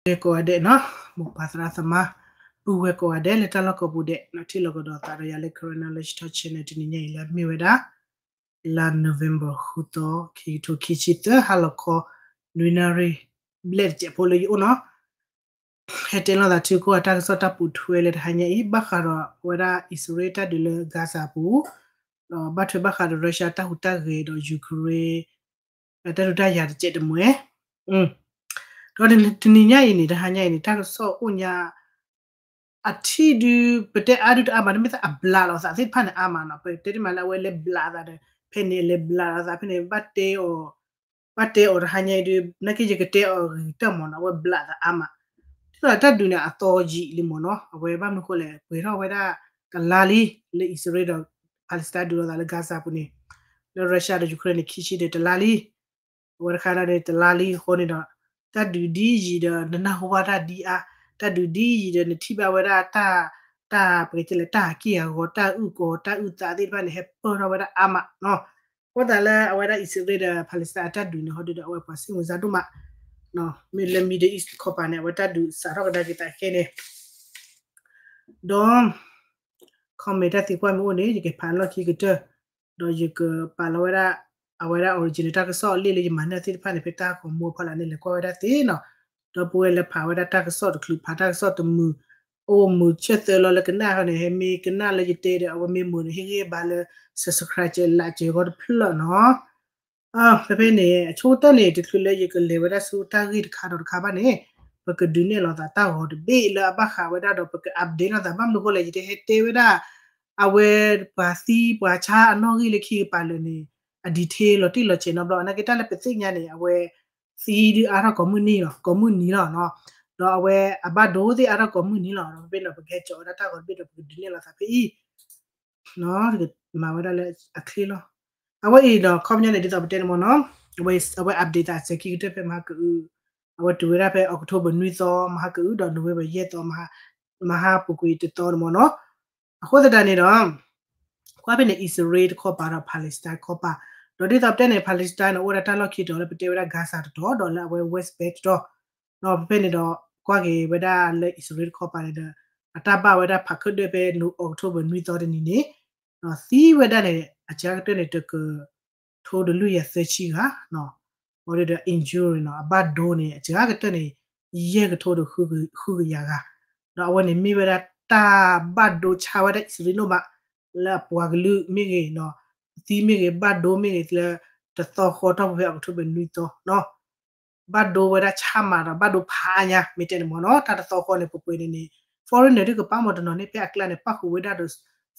ဂ့ၤကိးဂၤဒဲးနီၤ, မိၢ်ပၢ်သရၣ်သမါ ပုၢ်ဝဲၢ်ကိးဂၤဒဲးလၢတၢ်လီၢ်ကိးပူၤဒဲးနီၤ, ထံၣ်လိာ်ကဒီးသးဒီးယၤလၢ Karen Knowledge Talk Channel တနံၤညါအံၤလၢအမ့ၢ်ဝဲဒၣ် လါ November ဃုသီ ခံကထိခံဆံသၢ ဟါလီၤခီ နွံနၣ်ရံၣ်ဘျဲၣ်တစဲးဖိလၢယအိၣ်နီၤ. ဟဲတဲလိာ်သးထံကီၢ်အတၢ်ကစီၣ်တၢ်ပိာ်ထွဲလၢတဟါညါအံၤ ဘၣ်ဃးဒီးအဝဲဒၣ်အံၣ်စရ့လးတၢ်ဒုးလၢ Gaza ပူၤ, ဒီးဘၣ်ထွဲဘၣ်ဃးဒီး Russia တၢ်ဟူးတၢ်ဂဲၤဒီး Ukraine တၢ်ဒုးတၢ်ယၤတစဲးတမှဲၤ, ဒီးတနံၤညါအံၤန့ၣ် တဟါညါအံၤန့ၣ် တၢ်ကစီၣ်အိၣ်ညါ အထံၣ်ဒုး ပတဲအါဒုးတအါမး တမ့ၢ်သးအဘျးလီၤသးသ့ၣ်တဖၣ်န့ၣ်အါမးနီၤ, ပတဲတမးလၢအဝဲလဲၤဘျးသးဒီး ဖဲန့ၣ်လဲၤဘျးလီၤသးဖဲန့ၣ် ဘၣ်တဲအီၤ ဘၣ်တဲအီၤတဟါညါအံၤဒုး နာ်က့ယကတဲအီၤဂ့ၤကတၢၢ်မးနီၤ, အဝဲဘျးသးအါမး, ဒ်သိးတၢ်ဒုးန့ၣ်အသီယံာ်လံမးနီၤ, အဝဲဘၣ်မနုၤဃိလဲၣ် ပှဲၤထီၣ်ဝဲဒၣ်တလါလံ လၢအံၣ်စရ့လးဒီး Palestine ဒုးလိာ်သးလၢ Gaza ပူၤန့ၣ်, လၢ Russia ဒီး Ukraine န့ၣ် ခံဆံဒီးတလါလံ အဝဲတခါန့ၣ် တလါလံအဃိန့ၣ်ဒီး တၢ်ဒုးဒ်ယံာ်ဒီး နနၢ်ဟူဘၣ်တၢ်ဒ်အါ, တၢ်ဒုးဒ်ယံာ်ဒီး နထံၣ်ဘၣ်ဝဲဒၣ်တၢ် တၢ်ပကတဲလဲၣ် တၢ်ဟးက့ၢ်ဟးဂီၤ တၢ်အုၣ်ကီၤ တၢ်အုၣ်သးသ့ၣ်တဖၣ်န့ၣ် ဟဲပၢၢ်ထီၣ်ဝဲဒၣ်အါမးနီၤ. အဃိသတးလၢအဝဲဒၣ်အံၣ်စရ့လးဒီး Palestine အတၢ်ဒုးန့ၣ် ဟီဒုးဒီး အဝဲပှၤစံၣ်ဝဲၤစၢ်ဒိၣ်မး, မ့ၢ်လၢ Middle East တခီပၤန့ၣ် အဝဲတၢ်ဒုးစးထီၣ်ကဒါက့ၤသးခဲန့ၣ် ဒီး comment တၢ်သံကွၢ်မ့ၢ်အိၣ်န့ၣ် ယကဖးလီၢ်ခံကတၢၢ်, ဒီးယကပာ်လီၤဝဲဒၣ် အဝဲဒၣ် original တၢ်ကစီၣ်အလံာ်လၢယမၤနၢၤသ့ၣ်တဖၣ်န့ၣ် ဖဲတၢ်ဂီၤမူအဖီလာ်န့ၣ် လဲၤကွၢ်ဝဲဒၣ်သ့နီၤ, ဒီပုၢ်ဝဲၢ်လၢဖးဝဲဒၣ်တၢ်ကစီၣ်တချုးဖးတၢ်ကစီၣ်တမုာ် အိၣ်မုာ်ဆၢသၢလီၤလၢကနၣ်ဃီန့ၣ် ဟဲမ့ၢ်ကနၣ်လၢယတဲဒီး အဝဲမ့ၢ်မုာ်န့ၣ် ဟ့ၣ်ဂံၢ်ဘါလၢ subscribe ကၢၤ like ကၢၤ ဂီၢ်တဖျၢၣ်နီၤ. ဖဲဖဲန့ၣ် အဆိကတၢၢ်န့ၣ် တချုးလၢယကလဲၤဝဲဒၣ်ဆူတၢ်ဂ့ၢ်တခါဒီးတခါဘၣ်န့ၣ် ပကဒုးနဲၣ်လီၤသးတၢ်ဂီၤတဘ့ၣ်လၢအဘၣ်ဃးဝဲဒၣ်ဒီး ပက update လိာ်သး ဘၣ်မနုၤအဃိလဲၣ် ယတဟဲတဲဝဲဒၣ် အဝဲပှၤသံပှၤဆါအနီၣ်ဂံၢ်လၢခံကပၤလၢာ်န့ၣ် အ detail လီၤတံၢ်လီၤဆဲးနီတဘျီ နာ်က့တၢ်လၢပသ့ၣ်ညါန့ၣ် အဝဲသံဒုးအါထီၣ်ကိးမုၢ်နံၤလီၤ ကိးမုၢ်နံၤလီၤနီၤ, ဒီးအဝဲအဘၣ်ဒိသ့ၣ်အါထီၣ်ကိးမုၢ်နံၤလီၤ ဒီးဖဲဖဲန့ၣ်ဒီး ပကဟဲကၠီၤဝဲဒၣ်တၢ်ဂီၤတဘ့ၣ်ဒီး ပကဒုးနဲၣ်လီၤသးဖဲအံၤ မၤဝဲဒၣ်လၢအချ့လီၤ. အဝဲအံၤဒီး ခီပညီန့ၣ် ဒ်သိးပတဲန့ၣ်မ့ၢ်နီၤ, အဝဲ အဝဲ update သးစဲၤခံကတၢၢ်ဖဲမဟါကအု, အဝဲတုၤဝဲဒၣ်ဖဲ October နွံသီ မဟါကအု ဒီး November ယဲၢ်သီ မဟါပူၤကွံာ်တသီန့ၣ်မ့ၢ်နီၤ. အဃိသတးန့ၣ်ဒီး ကွၢ်ဖဲန့ၣ် အံၣ်စရ့လးတခီပၤဒီး Palestine တခီပၤ, ဒီးဒ်သိးပတဲန့ၣ် Palestine န့ၣ် အိၣ်ဝဲဒၣ်တၢ်လီၢ်ခံတီၤလၢပတဲဝဲဒၣ် Gaza တတီၤ ဒီးလၢအဝဲ West Bank တတီၤ ဒီးဖဲဖဲန့ၣ်ဒီး ကွၢ်က့ၤဝဲဒၣ်လၢအံၣ်စရ့လးတခီပၤန့ၣ်ဒီး အတၢ်ဘၣ်ဝဲဒၣ်ဖးခၢၣ်ဒၢၣ်ဖဲ October နွံသီတနံၤန့ၣ် ဒီးသံဝဲဒၣ်န့ၣ် အစှၤကတၢၢ်န့ၣ် တကထိတလွံၢ်ယၤသၢဆံဂၤ, အဝဲဒီး injury နီၤ အဘၣ်ဒိန့ၣ် အစှၤကတၢၢ်န့ၣ် ယဲၢ်ကထိဒီးဃုကယၤဂၤ, ဒီးအဝဲန့ၣ်မ့ၢ်ဝဲဒၣ်တၢ်ဘၣ်ဒိဆါဝဲဒၣ်အံၣ်စရ့လးဒိၣ်မး လၢအပှၤကလုာ်မ့ၢ်ဂ့ၤနီၤ, သံမ့ၢ်ဂ့ၤ ဘၣ်ဒိမ့ၢ်ဂ့ၤလၢ တသီဃီထီၣ်ဖဲ October နွံသီနီၤ ဘၣ်ဒိဝဲဒၣ်ဆါမးဒီး ဘၣ်ဒိဖးအါညါ မ့ၢ်တဲန့ၣ်မ့ၢ်နီၤ, တၢ်တသီဃီန့ၣ် ပှဲၤပှဲၤန့ၣ်န့ၣ် foreigner ဒုးကပၤမ့ၢ်တနီၤန့ၣ် ဖဲအကျါန့ၣ် ပၣ်ဃုာ်ဝဲဒၣ်ဒီး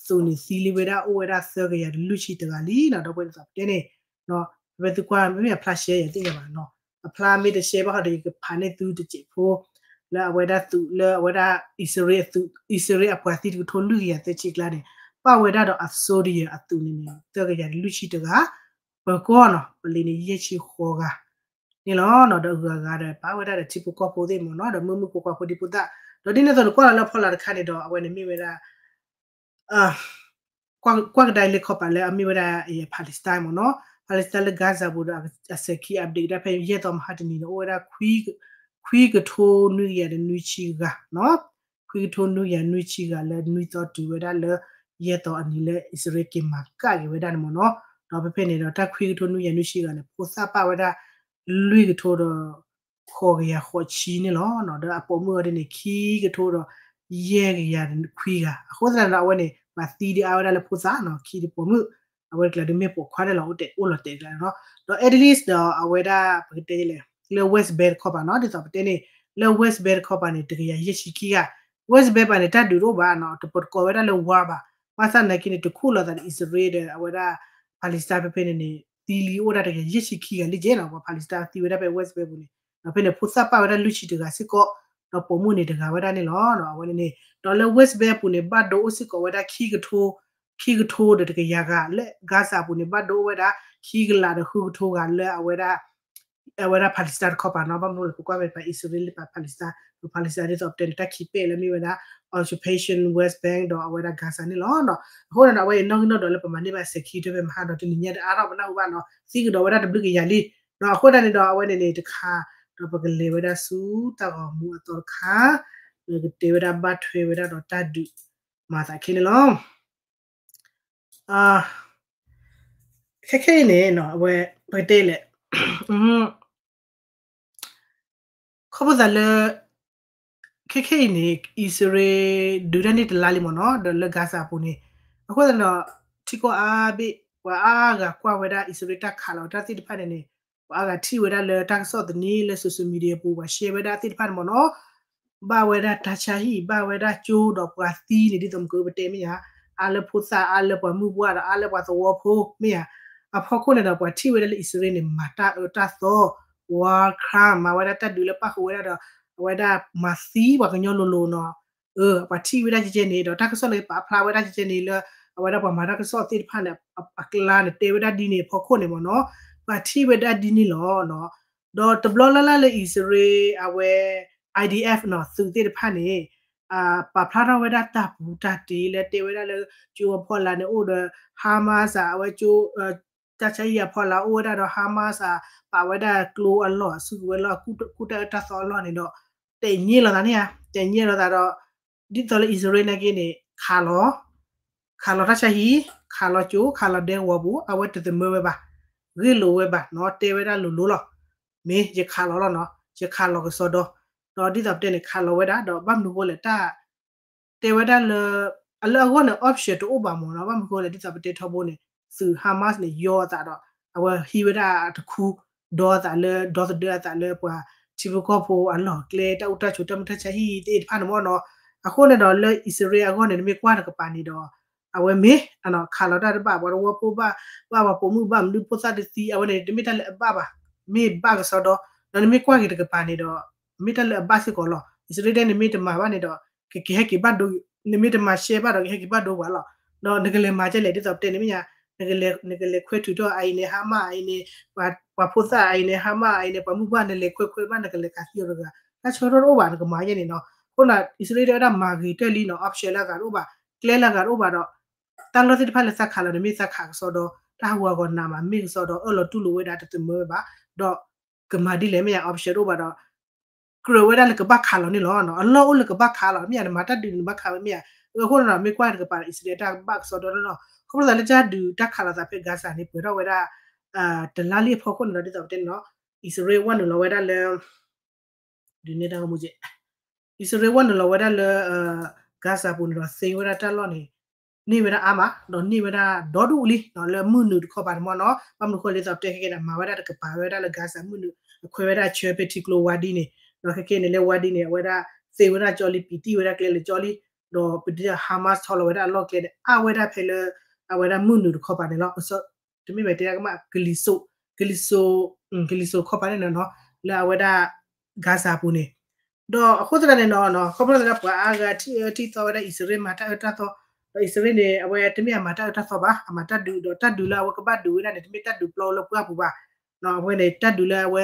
သုးန့ၣ်သံလံဝဲဒၣ် အိၣ်ဝဲဒၣ်သၢကယၤတလွံၢ်ဆံတဂၤလံနီၤ, ဒီပုၢ်ဝဲၢ်သးပတဲန့ၣ် ဖဲသုကွၢ်မ့ၢ်အဖျါ share ယၤသ့ၣ်ညါဘၣ်နီၤ, အဖျါမ့ၢ်တ share ဘၣ်ဃီဒီး ယကဖးန့ၢ်သုတစဲးဖိ လၢအဝဲဒၣ်သုးလၢအဝဲဒၣ် အံၣ်စရ့လးအသုး အံၣ်စရ့လးအပှၤသံတကထိလွံၢ်ကယၤသၢဆံကျါန့ၣ် ပၣ်ဝဲဒၣ်ဒီးအ soldier အသုးန့ၣ်န့ၣ် သၢကယၤတလွံၢ်ဆံတဂၤ, ပၢၤကီၢ်နီၤ ပလံၤန့ၣ် ယဲၢ်ဆံဃိးဂၤ န့ၣ်လီၤနီၤ, ဒီးအဂၤဂၤဒီးပၣ်ဝဲဒၣ်ဒီးထံဖိကီၢ်ဖိသ့ၣ်မ့ၢ်နီၤ, ဒီးမုၢ်မုၢ်ကွၢ်ကွၢ်ဖိဒံဖိသၣ်, ဒီးဒ်န့ၣ်အသိးန့ၣ် ကွၢ်လီၤလၢအဖီလာ်တခါန့ၣ်ဒီး အဝဲန့ၣ်မ့ၢ်ဝဲဒၣ် ကွၢ်ကဒါလၢခီပၤလၢအမ့ၢ်ဝဲဒၣ် Palestine မ့ၢ်နီၤ, Palestine လၢ Gaza ပူၤဒီးအစဲၤခံ update ဒၣ်ဖဲယဲၢ်သီမဟါတနံၤန့ၣ် အိၣ်ဝဲဒၣ် ခွံကထိနွံကယၤဒီးနွံဆံဂၤနီၤ, ခွံကထိနွံကယၤနွံဆံဂၤလၢနွံသီတုၤဝဲဒၣ်လၢ ယဲၢ်သီအနံၤလၢအံၣ်စရ့လးက့ၤမၤကၣ်က့ၤဝဲဒၣ်န့ၣ်မ့ၢ်နီၤ, ဒီးဖဲဖဲန့ၣ်ဒီးတၢ်ခွံကထိနွံကယၤနွံဆံဂၤန့ၣ် ဖိသၣ်ပၣ်ဝဲဒၣ် လွံၢ်ကထိဒီး ဃိးကယၤဃိးဆံန့ၣ်လီၤ, ဒီးအပိာ်မုၣ်အီၤဒ်န့ၣ် ခံကထိဒီး ယဲၢ်ကယၤခွံဂၤ, အဃိသတးဒီးအဝဲန့ၣ် ပှၤသံဒုးအါဝဲဒၣ်လၢဖိသၣ်နီၤ ခံဒီးပိာ်မုၣ်, အဝဲတကျါဒုးမ့ၢ်ပိာ်ခွါန့ၣ်လီၤ အိၣ်တဲအိၣ်လီၤတဲာ်ကျါနီၤ, ဒီး at least ဒီးအဝဲဒၣ်ပကတဲလဲၣ် လၢ West Bank တခီပၤနီၤ ဒ်သိးပတဲန့ၣ် လၢ West Bank တခီပၤန့ၣ် တကယၤယဲၢ်ဆံခံဂၤ, West Bank ပၤန့ၣ် တၢ်ဒုးတအိၣ်ဘၣ်နီၤ တပတကိးဝဲဒၣ်လၢ war ဘၣ်, ဘၣ်ဆၣ်နာ်က့န့ၣ် တခူၣ်လိာ်သးဒီးအံၣ်စရ့လးဒီးအဝဲဒၣ် Palestine ဖဲဖဲန့ၣ်န့ၣ် သံလံအိၣ်ဒၣ်တကယၤယဲၢ်ဆံခံဂၤလံကဲနီၤ ပှၤ Palestine သံဝဲဒၣ်ဖဲ West Bank ပူၤန့ၣ်, ဒီးဖဲန့ၣ် ဖိသၣ်ပၣ်ဝဲဒၣ်လွံၢ်ဆံတဂၤစ့ၢ်ကီး, ဒီးပိာ်မုၣ်န့ၣ်တဂၤဝဲဒၣ်န့ၣ်လီၤ, အဝဲန့ၣ်န့ၣ် ဒီးလၢ West Bank ပူၤန့ၣ် ဘၣ်ဒိအိၣ်စ့ၢ်ကီးဝဲဒၣ် ခံကထိ ခံကထိဒီးတကယၤဂၤ, လၢ Gaza ပူၤန့ၣ် ဘၣ်ဒိအိၣ်ဝဲဒၣ် ခံကလးဒီးဃုကထိဂၤလၢအဝဲဒၣ် အဝဲဒၣ် Palestine တခီပၤနီၤ, ဘၣ်မနုၤလဲၣ် ပကွၢ်ဖဲပှၤအံၣ်စရ့လး ပှၤ Palestine, ပှၤ Palestine ဒ်သိးပတဲန့ၣ် တၢ်ခံးပဲာ်လၢမ့ၢ်ဝဲဒၣ် occupation West Bank ဒီးအဝဲဒၣ် Gaza န့ၣ်လီၤ, အဃိန့ၣ်ဒီး အဝဲအံၤနီၣ်ဂံၢ်နီၣ်ဒွးလၢပမၤန့ၢ်ဘၣ်စဲၤခံကတၢၢ်ဖဲမဟါဒီးတနံၤညါဒီးအါထီၣ်ပနၢ်ဟူဘၣ်နီၤ, သံကဒီးဝဲဒၣ်တဘျုးကယၤလံ, အဃိသတးန့ၣ်ဒီးအဝဲန့ၣ်န့ၣ်တခါ ဒီးပကလဲၤဝဲဒၣ်ဆူတၢ်ဂီၤမူအသီတခါ, ဒီးကတဲဝဲဒၣ်ဘၣ်ထွဲဝဲဒၣ်ဒီးတၢ်ဒုးမၤသးခဲန့ၣ်လီၤ. ခဲခဲအံၤန့ၣ် အဝဲ ပကတဲလဲၣ် ခီဖျိသးလၢ ခဲခဲအံၤန့ၣ် အံၣ်စရ့လးဒုးတၢ်န့ၢ်တလါလံမ့ၢ်နီၤ ဒီးလၢ Gaza အပူၤန့ၣ် အဃိသတးဒီး ထံကီၢ်အါဘ့ၣ် ပှၤအါဂၤကွၢ်ဝဲဒၣ်အံၣ်စရ့လးတၢ်ခးလီၤတၢ်သ့ၣ်တဖၣ်န့ၣ်န့ၣ် ပှၤအါဂၤထံၣ်ဝဲဒၣ်လၢတၢ်ကစီၣ်သန့လၢ social media ပူၤ ပှၤ share ဝဲဒၣ်သ့ၣ်တဖၣ်န့ၣ်မ့ၢ်နီၤ ဘၣ်ဝဲဒၣ်တၢ်ဆါဟံၣ် ဘၣ်ဝဲဒၣ်ကၠိဒီးပှၤသံန့ၣ် ဒ်သိးမ့ၢ်ကပတဲမ့ၢ်ဧါ, အါလၢဖိသၣ် အါလၢပှၤသဝီဖိမ့ၢ်ဧါ, အဖီခိၣ်န့ၣ်ဒီး ပှၤထံၣ်ဝဲဒၣ်လၢအံၣ်စရ့လးန့ၣ် မၤတၢ်အၢတၢ်သီ war crime မၤဝဲဒၣ်တၢ်ဒုးလၢပၣ်ဃုာ်ဝဲဒၣ်ဒီး အဝဲဒၣ်မၤသံပှၤကညီလိၤလိၤနီၤ, အၢ ပှၤထံၣ်ဝဲဒၣ်ကဲကဲန့ၣ် ဒီးတၢ်ကစီၣ်လၢပာ်ဖျါဝဲဒၣ်ကဲကဲန့ၣ်လၢ အဝဲဒၣ်ပှၤမၤတၢ်ကစီၣ်သ့ၣ်တဖၣ်န့ၣ် အကျါန့ၣ် တဲဝဲဒၣ်ဒ်န့ၣ်အဖီခိၣ်န့ၣ်မ့ၢ်နီၤ, ပှၤထံၣ်ဝဲဒၣ်ဒ်န့ၣ်လီၤ. ဒီးတဘျီလၢ်လၢ်လၢအံၣ်စရ့လး အဝဲ IDF နီၤ သုးသ့ၣ်တဖၣ်န့ၣ် ပာ်ဖျါထီၣ်ဝဲဒၣ်တၢ်ပူၤတၢ်တ့ၢ်လၢတဲဝဲဒၣ်လၢ ကၠိအဖီလာ်န့ၣ်အိၣ်ဒီး Hamas ဧါ အဝဲကၠိ တၢ်ဆါဟံၣ်အဖီလာ်အိၣ်ဝဲဒၣ်ဒီး Hamas ဧါ ပာ်ဝဲဒၣ်ကျိအလီၢ် အစုကဝဲၤလီၢ် ကူၣ်တၢ်အၢတၢ်သီအလီၢ်န့ၣ်ဒီး တဲာ်ညါလီၤသးန့ၣ်ဧါ, တဲာ်ညါလီၤသးဒီး ဒ်သိးလၢအံၣ်စရ့လးနာ်က့န့ၣ် ခးလီၤ ခးလီၤတၢ်ဆါဟံၣ် ခးလီၤကၠိ ခးလီၤဒဲကဝီၤပူၤ အဝဲတသမၢဝဲဘၣ်, ဂ့ၢ်လိာ်ဝဲဘၣ်နီၤ တဲဝဲဒၣ်လိၤလိၤလီၤ. မ့ၢ်ယခးလီၤလီၤနီၤ ယခးလီၤကစီဒီ, ဒီးဒ်သိးပတဲန့ၣ် ခးလီၤဝဲဒၣ် ဒီးဘၣ်မနုၤဃိလဲၣ်တၢ် တဲဝဲဒၣ်လၢ အလၢအဂီၢ်န့ၣ် option တအိၣ်ဘၣ်မ့ၢ်နီၤ ဘၣ်မနုၤဃိလဲၣ် ဒ်သိးပတဲထီဘိန့ၣ် သုး Hamas န့ၣ် ယီအသးဒီး အဝဲဟံးဝဲဒၣ်အတခူ ဒီသးလၢ ဒီသဒၢအသးလၢပှၤထံဖိကီၢ်ဖိအလီၢ်အကျဲ တၢ်အိၣ်တၢ်ဆိး တၢ်မုာ်တၢ်ဆါဟံၣ်သ့ၣ်တဖၣ်န့ၣ်မ့ၢ်နီၤ, အဃိန့ၣ်ဒီးလၢအံၣ်စရ့လးအဂီၢ်န့ၣ် နမ့ၢ်ကွၢ်တကပၤန့ၣ်ဒီး အဝဲမ့ၢ် ခးလီၤတၢ်တဘၣ် ပှၤသဝီဖိဘၣ် ဘၣ်ပှၤပိာ်မုၣ်ဘၣ် မနုၤဖိသၣ်တသံ အဝဲန့ၣ် တမ့ၢ်တၢ်လၢအဘၣ်ဘၣ်, မ့ၢ်ဘၣ်ကစီဒီ, ဒီးနမ့ၢ်ကွၢ်က့ၤတကပၤန့ၣ်ဒီး မ့ၢ်တၢ်လၢအဘၣ်စ့ၢ်ကီးလီၤ. အံၣ်စရ့လးတဲန့ၣ် မ့ၢ်တမၤဘၣ်န့ၣ်ဒီး ကကဟဲက့ၤဘၣ်ဒိ နမ့ၢ်တမၤရှဲဘၣ်ဒီး ကဟဲက့ၤဘၣ်ဒိပှၤလီၤ. ဒီးနကလဲၤမၤကဲလဲၣ် ဒ်သိးပတဲန့ၣ်မ့ၢ်ညါ, နကလဲၤခွဲးထုးထီၣ်အအံၤန့ၣ် Hamas အအံၤန့ၣ် ပှၤဖိသၣ်အအံၤန့ၣ် Hamas အအံၤန့ၣ် ပှၤမုၢ်ပှၢ်နလဲၤခွဲးခွဲးဘၣ် နကလဲၤခးသံအီၤတဂၤ, တၢ်ဆၢထီၣ်တအိၣ်ဘၣ် နကမၤယဲန့ၣ်နီၤ. အဃိန့ၣ် အံၣ်စရ့လးတဲဝဲဒၣ်မၤဂ့ၤတၢၢ်လံနီၤ option လၢအဂၤတအိၣ်ဘၣ်, ကျဲလၢအဂၤတအိၣ်ဘၣ်ဒီး တၢ်လီၢ်သ့ၣ်တဖၣ်လၢသးခးလီၤန့ၣ် မ့ၢ်သးခးကစီဒီ တၢ်ဟးဂူာ်ဟးဂီၤနးမး မ့ၢ်ကစီဒီ အၢၣ်လီၤတူၢ်လိာ်ဝဲဒၣ်တသမၢဝဲဘၣ်, ဒီးကမၤဒ်လဲၣ်မ့ၢ်ညါ option တအိၣ်ဘၣ်ဒီး ကြၢးဝဲဒၣ်လၢကဘၣ်ခးလီၤန့ၣ်လီၤ. အလီၢ်အိၣ်လၢကဘၣ်ခးလီၤ မ့ၢ်ညါ နမၤတၢ်ဒုးန့ၣ် နဘၣ်ခးဝဲမ့ၢ်ညါ. အဃိန့ၣ်ဒီး မ့ၢ်ကွၢ်တကပၤဒီး အံၣ်စရ့လးတၢ်ဘၣ်ကစီဒီလီၤ. ခီဖျိသးလၢတၢ်ဒုးတၢ်ခးလီၤသးဖဲ Gaza န့ၣ် ပှဲၤထီၣ်ဝဲဒၣ် တလါလံအဖီခိၣ်န့ၣ်ဒီး ဒ်သိးပတဲန့ၣ်နီၤ အံၣ်စရ့လးဝဲနုာ်လီၤဝဲဒၣ်လၢ ဒုးနဲၣ်တၢ်ဂီၤမူကဲ အံၣ်စရ့လးဝဲနုာ်လီၤဝဲဒၣ်လၢ Gaza ပူၤန့ၣ်ဒီး သ့ဝဲဒၣ်တၢ်လီၢ်န့ၣ် န့ၢ်ဝဲဒၣ်အါမး ဒီးန့ၢ်ဝဲဒၣ်ဒီဒူၣ်လံ လၢမုၢ်နုာ်တခီပၤန့ၣ်မ့ၢ်နီၤ. ဘၣ်မနုၤဃိလဲၣ် ဒ်သိးပတဲခဲကဲန့ၣ် မၤဝဲဒၣ်တကပၤဝဲဒၣ်လၢ Gaza မုၢ်နုာ် အခွဲးဝဲဒၣ်ဆၢဖဲထံကျိ Wadi န့ၣ် ဒီးခဲကဲန့ၣ်လၢ Wadi န့ၣ် အဝဲဒၣ်သ့ဝဲဒၣ်ကၠီလံ ပံၤတံၢ်ဝဲဒၣ်ကျဲလၢာ်ကၠီလံ ဒီးပဒုး Hamas ဆီလီၤဝဲဒၣ်အလီၢ်ကျဲန့ၣ် အါဝဲဒၣ်ဖဲလၢ အဝဲဒၣ်မုၢ်နုာ်တခီပၤန့ၣ်လီၤ. တမ့ၢ်ဘၣ်တဲဒၣ်ကမၣ် ကလံၤစိး ကလံၤစိး ကလံၤစိးခီပၤန့ၣ်နီၤ လၢအဝဲဒၣ် Gaza ပူၤန့ၣ် ဒီးအဃိသတးန့ၣ်နီၤ ခီဖျိသတးဒီးပှၤအါဂၤထံၣ်အၢထံၣ်သီဝဲဒၣ်အံၣ်စရ့လးမၤတၢ်အၢတၢ်သီ ဒီးအံၣ်စရ့လးန့ၣ် အဝဲတမ့ၢ်အမၤတၢ်အၢတၢ်သီဘၣ် အမၤတၢ်ဒုး ဒီးတၢ်ဒုးလၢအဝဲကဘၣ်ဒုးဝဲဒၣ်န့ၣ် တမ့ၢ်တၢ်ဒုးပျီလၢပှၢ်ပူၤဘၣ် အဝဲန့ၣ် တၢ်ဒုးလၢအဝဲ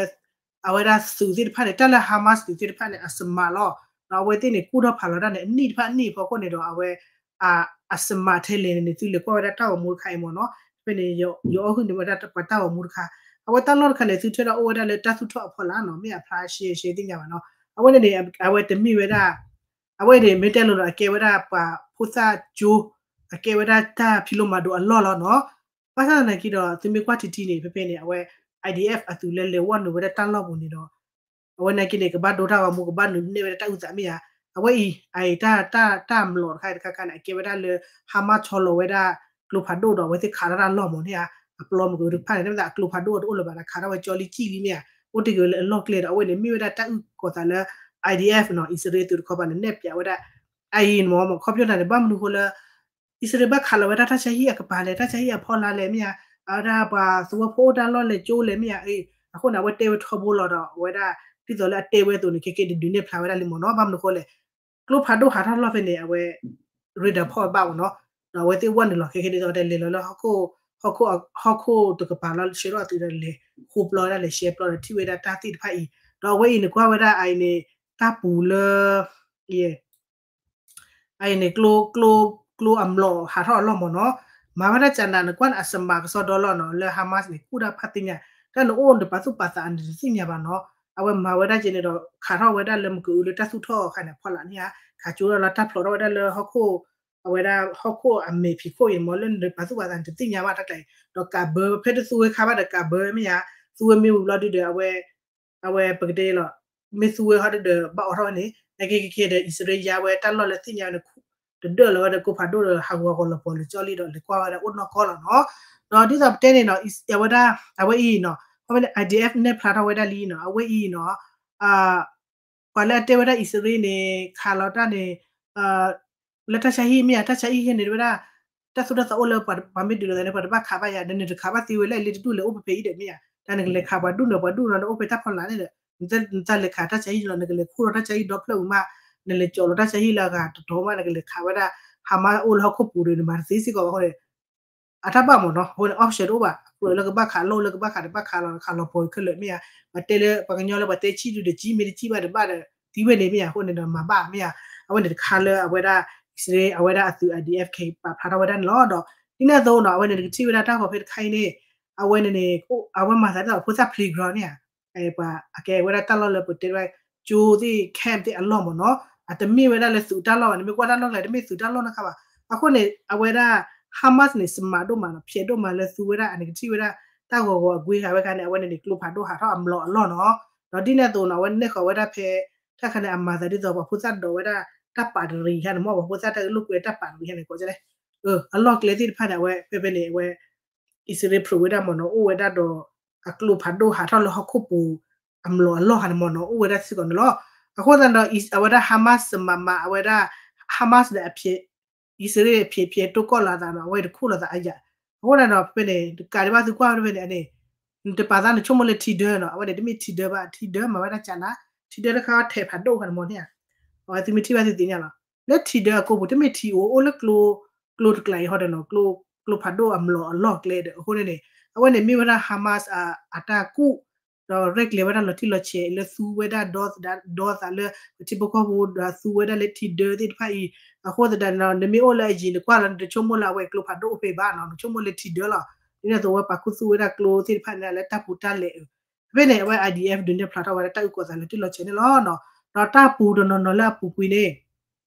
အဝဲဒၣ်သုးသ့ၣ်တဖၣ်န့ၣ် တၢ်လၢ Hamas သုးသ့ၣ်တဖၣ်န့ၣ် အစမးလီၤ. ဒီးအဝဲသ့ၣ်န့ၣ် ကူၣ်ထီၣ်ဖးလီၤတၢ်န့ၣ် အနံၣ်တဖၣ်အနံၣ်အဖီခိၣ်န့ၣ်ဒီး အဝဲ အစမးထဲလဲၣ်န့ၣ်န့ၣ် သုလဲၤကွၢ်ဝဲဒၣ်တၢ်ဂီၤမူတခါအံၤမ့ၢ်နီၤ ဖဲန့ၣ် ယအီၣ်ဟုၣ်န့ၢ်ဝဲဒၣ်ပှၤတၢ်ဂီၤမူတခါ အဝဲတၢ်လီၢ်တခါန့ၣ် သုထၢဒီးအိၣ်ဝဲဒၣ်လၢတၢ်သူၣ်ထီၣ်အဖီလာ်နီၤ မ့ၢ်အဖျါရှဲရှဲသ့ၣ်ညါဘၣ်နီၤ အဝဲန့ၣ်န့ၣ် အဝဲတမ့ၢ်ဝဲဒၣ် အဝဲန့ၣ် မ့ၢ်တဲလိၤဒီး အကဲဝဲဒၣ်ပှၤဖိသၣ်ကၠိ အကဲဝဲဒၣ်တၢ်ဖံးလိမၤဒိးအလီၢ်လီၤနီၤ ဘၣ်ဆၣ်သနာ်က့ဒီး သုမ့ၢ်ကွၢ်ထံထံန့ၣ် ဖဲဖဲန့ၣ် အဝဲ IDF အသုးလၢလဲၤဝဲနုာ်ဝဲဒၣ်တၢ်လီၢ်ပူၤန့ၣ်ဒီး အဝဲနာ်က့န့ၣ် ကဘၣ်ဒိတၢ်ဂီၤမူ ကဘၣ်နုာ်နဲၣ်ဝဲဒၣ်တၢ်အုၣ်သးမ့ၢ်ဧါ အဝဲအံၤ အအံၤတၢ် တၢ် တၢ်အမျီးတခါတခါခါန့ၣ် အကဲဝဲဒၣ်လၢ Hamas ဆီလီၤဝဲဒၣ် ကျိဖးဒိၣ်ဒီး အဝဲသ့ၣ်ခးထီၣ်တၢ်လီၢ်မ့ၢ်န့ၣ်ဧါ အပျီမ့ၢ်ကတဖၣ်န့ၣ် တမ့ၢ်သးအကျိဖးဒိၣ်တအိၣ်လၢၤဘၣ် ခးထီၣ်ဝဲကၠီလံကံၣ်လံမ့ၢ်ဧါ အိၣ်တ့ၢ်က့ၤလၢအလီၢ်ကျဲဒီး အဝဲန့ၣ် မ့ၢ်ဝဲဒၣ်တၢ်အုၣ်ကီၤသးလၢ IDF နီၤ အံၣ်စရ့လးသုးတခီပၤန့ၣ် နဲၣ်ပၠးဝဲဒၣ် အအံၤန့ၣ်မ့ၢ် ခီဖျိသးန့ၣ် ဘၣ်မနုၤဃိလၢ အံၣ်စရ့လးဘၣ်ခးလီၤဝဲဒၣ်တၢ်ဆါဟံၣ်အကပၤလဲၣ် တၢ်ဆါဟံၣ်အဖီလာ်လဲၣ်မ့ၢ်ဧါ, အဝဲဒၣ်ပှၤသဝီဖိအိၣ်တၢ်လီၢ်လဲၣ်ကၠိလဲၣ်မ့ၢ်ဧါ, အဃိန့ၣ် အဝဲတဲဝဲထီဘိလီၤဒီး အဝဲဒၣ် ဒ်သိးလၢအတဲဝဲအသိးန့ၣ် ခဲကဲဒုးနဲၣ်ဖျါဝဲဒၣ်လံမ့ၢ်နီၤ, ဘၣ်မနုၤဃိလဲၣ်, ကျိဖးဒိၣ်ဟးထီၣ်လီၢ်ဖဲန့ၣ် အဝဲ radar ဖီၣ်ဘၣ်မ့ၢ်နီၤ, ဒီးအဝဲသ့ၣ်ဝဲနုာ်လီၤခဲကဲဒ်သိးတဲလဲၤလီၤလၢ ဟီၣ်ခိၣ်တကပၤလီၤ ဆှၢထီၣ်အသုးဒီးလဲၤဃိပျီဝဲဒၣ်လဲၤရှဲပျီဒီးထံၣ်ဝဲဒၣ်တၢ်သ့ၣ်တဖၣ်အံၤ, ဒီးအဝဲအံၤန့ၣ်ကွၢ်ဝဲဒၣ်အအံၤန့ၣ် တၢ်ပူၤလၢ အအံၤန့ၣ် ကျိ ကျိ ကျိအမျိာ်ဟးထီၣ်အလီၢ်မ့ၢ်နီၤ, မၤဝဲဒၣ်ကနးနကွၢ်န့ၣ် အစမးကစီဒီလီၤနီၤ, လၢ Hamas န့ၣ် ကူၣ်တၢ်ဖးသ့ၣ်ညါ, တၢ်နအိၣ်နပာ်သူၣ်ပာ်သးအနတသ့ၣ်ညါဘၣ်နီၤ, အဝဲမၤဝဲဒၣ်က့န့ၣ်ဒီး ခးထီၣ်ဝဲဒၣ်လၢမကအိၣ်လၢတၢ်သူၣ်ထီၣ်အခါန့ၣ် အဖီလာ်န့ၣ်ဧါ, ခးကၠိထီၣ်လီၤ တၢ်ဖျိးထီၣ်ဝဲဒၣ်လၢဟီၣ်ခိၣ် အဝဲဒၣ်ဟီၣ်ခိၣ်အမဲာ်ဖံးခိၣ်အံၤ မ်လၢနပာ်သူၣ်ပာ်သးန့ၣ် တသ့ၣ်ညါဘၣ်တၢ်ကျါအံၤ, ဒီးကးဘၢဖဲတသူဝဲခါဘၣ်ဒီးကးဘၢမ့ၢ်ဧါ, သူဝဲမ့ၢ်ဝံၤဘျီဒုဒီး အဝဲ အဝဲပကတဲလီၤ မ့ၢ်သူဝဲဟီဒုဒီးဘၣ်အိးထီၣ်ဝဲန့ၣ် နက့က့ဒီး အံၣ်စရ့လးယါဝဲတၢ်လီၢ်လၢသ့ၣ်ညါဝဲန့ၣ် တဒၢၣ်လီၤဝဲဒီးကျိဖးဒိၣ်ဒီး ဟးဂီၤဂီၤလီၤပှီၤလၢကၠီလံဒီး လဲၤကွၢ်ဝဲဒၣ်အိၣ်နီၢ်ကီၢ်လီၤနီၤ. ဒီးဒ်သိးပတဲန့ၣ်နီၤ အဝဲဒၣ် အဝဲအံၤနီၤ ခီဖျိလၢ I D F နဲၣ်ဖျါထီၣ်ဝဲဒၣ်လံနီၤ အဝဲအံၤနီၤ ပှၤလၢအတဲဝဲဒၣ်အံၣ်စရ့လးန့ၣ် ခးလီၤတၢ်န့ၣ် လၢတၢ်ဆါဟံၣ်မ့ၢ်ဧါ တၢ်ဆါဟံၣ်ဟဲန့ၣ် တဲဝဲဒၣ် တၢ်သိၣ်တၢ်သီအိၣ်လၢပှၤမ့ၢ်ဒုးလိာ်သးန့ၣ် ပှၤတဘၣ်ခးဘၣ်ယၤ ဒီးနတခးဘၣ်သ့ဝဲလၢလ့တဒူၣ်လဲၤအိၣ်ဖဲဖဲအံၤဒီးမ့ၢ်ဧါ တၢ်နကလဲၤခးပှၤဒူၣ်န့ၣ် ပှၤဒူၣ်န့ၣ် နအိၣ်ဖဲတၢ်ဖီလာ်န့ၣ်ဒီး နတၢ်လဲၤခးတၢ်ဆါဟံၣ်လီၤ နကလဲၤခူၣ်လီၤတၢ်ဆါဟံၣ်ဒီဖျၢၣ်ဝံၤမး နလဲၤကၠီလီၤတၢ်ဆါဟံၣ်လၢအဂၤတတီၤမး နကလဲၤခးဝဲဒၣ် Hamas အိၣ်လၢဟီၣ်ခိၣ်ပူၤဒီး နမၤတသ့စ့ၢ်ကီးဘၣ်အဃိန့ၣ် အတၢ်ဘၣ်မ့ၢ်နီၤ အဃိန့ၣ် option တအိၣ်ဘၣ် အကြၢးလၢကဘၣ်ခးလီၢ်လၢကဘၣ်ခးတဘၣ်ခးလီၤ ခးလီၤပှီၤခဲလၢာ်မ့ၢ်ဧါ ပှၤတဲလၢပှၤကညီလၢပှၤတဲကံၣ်ဒုဒီးကံၣ်မ့ၢ်တကံၣ်ဘၣ်တဘၣ်ဒီး သံဝဲန့ၣ်မ့ၢ်ဧါ အဃိန့ၣ်ဒီးမၤဘၣ်မ့ၢ်ဧါ အဝဲန့ၣ်တခါလၢအဝဲဒၣ် အံၣ်စရ့လး အဝဲဒၣ်အသုး I D F ခဲအံၤပာ်ဖျါထီၣ်ဝဲဒၣ်န့ၣ်လီၤ. ဒီးဒ်န့ၣ်အသိးနီၤ အဝဲန့ၣ်နကထံၣ်ဝဲဒၣ်တၢ်ဂီၤဖဲတခါအံၤန့ၣ် အဝဲန့ၣ်န့ၣ် အဝဲမၤသးဒ်သိးအဖိသၣ် playground န့ၣ်ဧါ ပှၤအကဲဝဲဒၣ်တၢ်လီၢ်လၢပတဲဝဲ ကၠိသ့ၣ် camp သ့ၣ်အလီၢ်မ့ၢ်နီၤ အတမ့ၢ်ဝဲဒၣ်လၢသုးတၢ်လီၢ်ဘၣ် နမ့ၢ်ကွၢ်တၢ်လီၢ်ကျဲတမ့ၢ်သုးတၢ်လီၢ်နီတခါဘၣ် အဃိန့ၣ် အဝဲဒၣ် Hamas န့ၣ် စမးဒိၣ်မးနီၤ ဖျဲးဒိၣ်မးလၢသူဝဲဒၣ် အနကထံၣ်ဝဲဒၣ် တၢ်ဂီၤဂီၤအကွ့ဂၤဝဲခါန့ၣ် အဝဲန့ၣ်န့ၣ် ကျိဖးဒိၣ်ဟးထီၣ်အမျိာ်အလီၢ်နီၤ ဒီးဒ်န့ၣ်အသိးနီၤ အဝဲနဲၣ်ဃီၤဝဲဒၣ်ဖဲ တၢ်ခါန့ၣ် အမၤသးဒ်သိးပှၤဖိသၣ်ဒိးဝဲဒၣ် တၢ်ပာ်တရံးခါန့ၣ်မ့ၢ် ပှၤဖိသၣ်တၢ်လိာ်ကွဲတၢ်ပာ်တရံးခါန့ၣ် ကိးလဲၣ် အလီၢ်ကျဲသ့ၣ်တဖၣ်န့ၣ် အဝဲဖဲဖဲန့ၣ် အဝဲ အံၣ်စရ့လးဖျိးဝဲဒၣ်မ့ၢ်နီၤ အိၣ်ဝဲဒၣ်ဒီး အကျိဖးဒိၣ်ဟးထီၣ်လၢဟီၣ်ခိၣ်ပူၤ အမျိာ်အလီၢ်ခါန့ၣ်မ့ၢ်နီၤ အိၣ်ဝဲဒၣ်စ့ၢ်ကီးန့ၣ်လီၤ. အဃိသတးဒီး အဝဲဒၣ် Hamas စမးမး အဝဲဒၣ် Hamas ဒီး အံၣ်စရ့လးဖျဲးဖျဲးတိၢ်ကီၢ်လီၤသးနီၤ အဝဲတခူၣ်လီၤသးအယၤ အဃိသတးဒီး ဖဲဖဲန့ၣ် တကးဒံးဘၣ်သုကွၢ်ဖဲဖဲန့ၣ်န့ၣ် နတပာ်သးနဆိကမိၣ်လၢထံဒၢနီၤ အဝဲန့ၣ်တမ့ၢ်ထံဒၢဘၣ် ထံဒၢမၤဝဲဒၣ်ကနၤ ထံဒၢတခါထဲးဖးဒိၣ်ခါန့ၣ်မ့ၢ်န့ၣ်ဧါ အဝဲသုမ့ၢ်ထံၣ်ဘၣ်သုသ့ၣ်ညါလီၤ လၢထံဒၢအကိာ်ပူၤ တမ့ၢ်ထံအိၣ်အိၣ်လၢကျိ ကျိတကျါအံၤဟီဒီးနီၤ ကျိဖးဒိၣ်အမျိာ်အလီၢ်ကျဲဒီး အဃိန့ၣ်န့ၣ် အဝဲန့ၣ်မ့ၢ်ဝဲဒၣ် Hamas အတၢ်ကူၣ် ဒီးရဲၣ်ကျဲၤဝဲဒၣ်လီၤတံၢ်လီၤဆဲးလၢသူဝဲဒၣ်ဒီသးလၢ ပထံဖိကီၢ်ဖိ ဒီးသူဝဲဒၣ်လၢထံဒၢသ့ၣ်တဖၣ်အံၤ အဃိသတးဒီး နမ့ၢ်အိၣ်လၢအယံၤနကွၢ်လီၤ နတဆိကမိၣ်လၢအဝဲကျိဖးဒိၣ်အိၣ်ဖဲဘၣ်နီၤ နဆိကမိၣ်လၢထံဒၢလီၤ ဒ်န့ၣ်အသိးဝဲပာ်ခူသူၣ်ဝဲဒၣ်ကျိသ့ၣ်တဖၣ်န့ၣ်လၢတၢ်ပူၤတၢ်လဲၤအုး ဖဲန့ၣ် အဝဲ I D F ဒုးနဲၣ်ဖျါထီၣ်ဝဲဒၣ်တၢ်အုၣ်ကီၤသးလၢတံၢ်လီၤဆဲးန့ၣ်လီၤ. ဒီးတၢ်ပူၤတနီၤနီၤလၢအပူၤကွံာ်န့ၣ်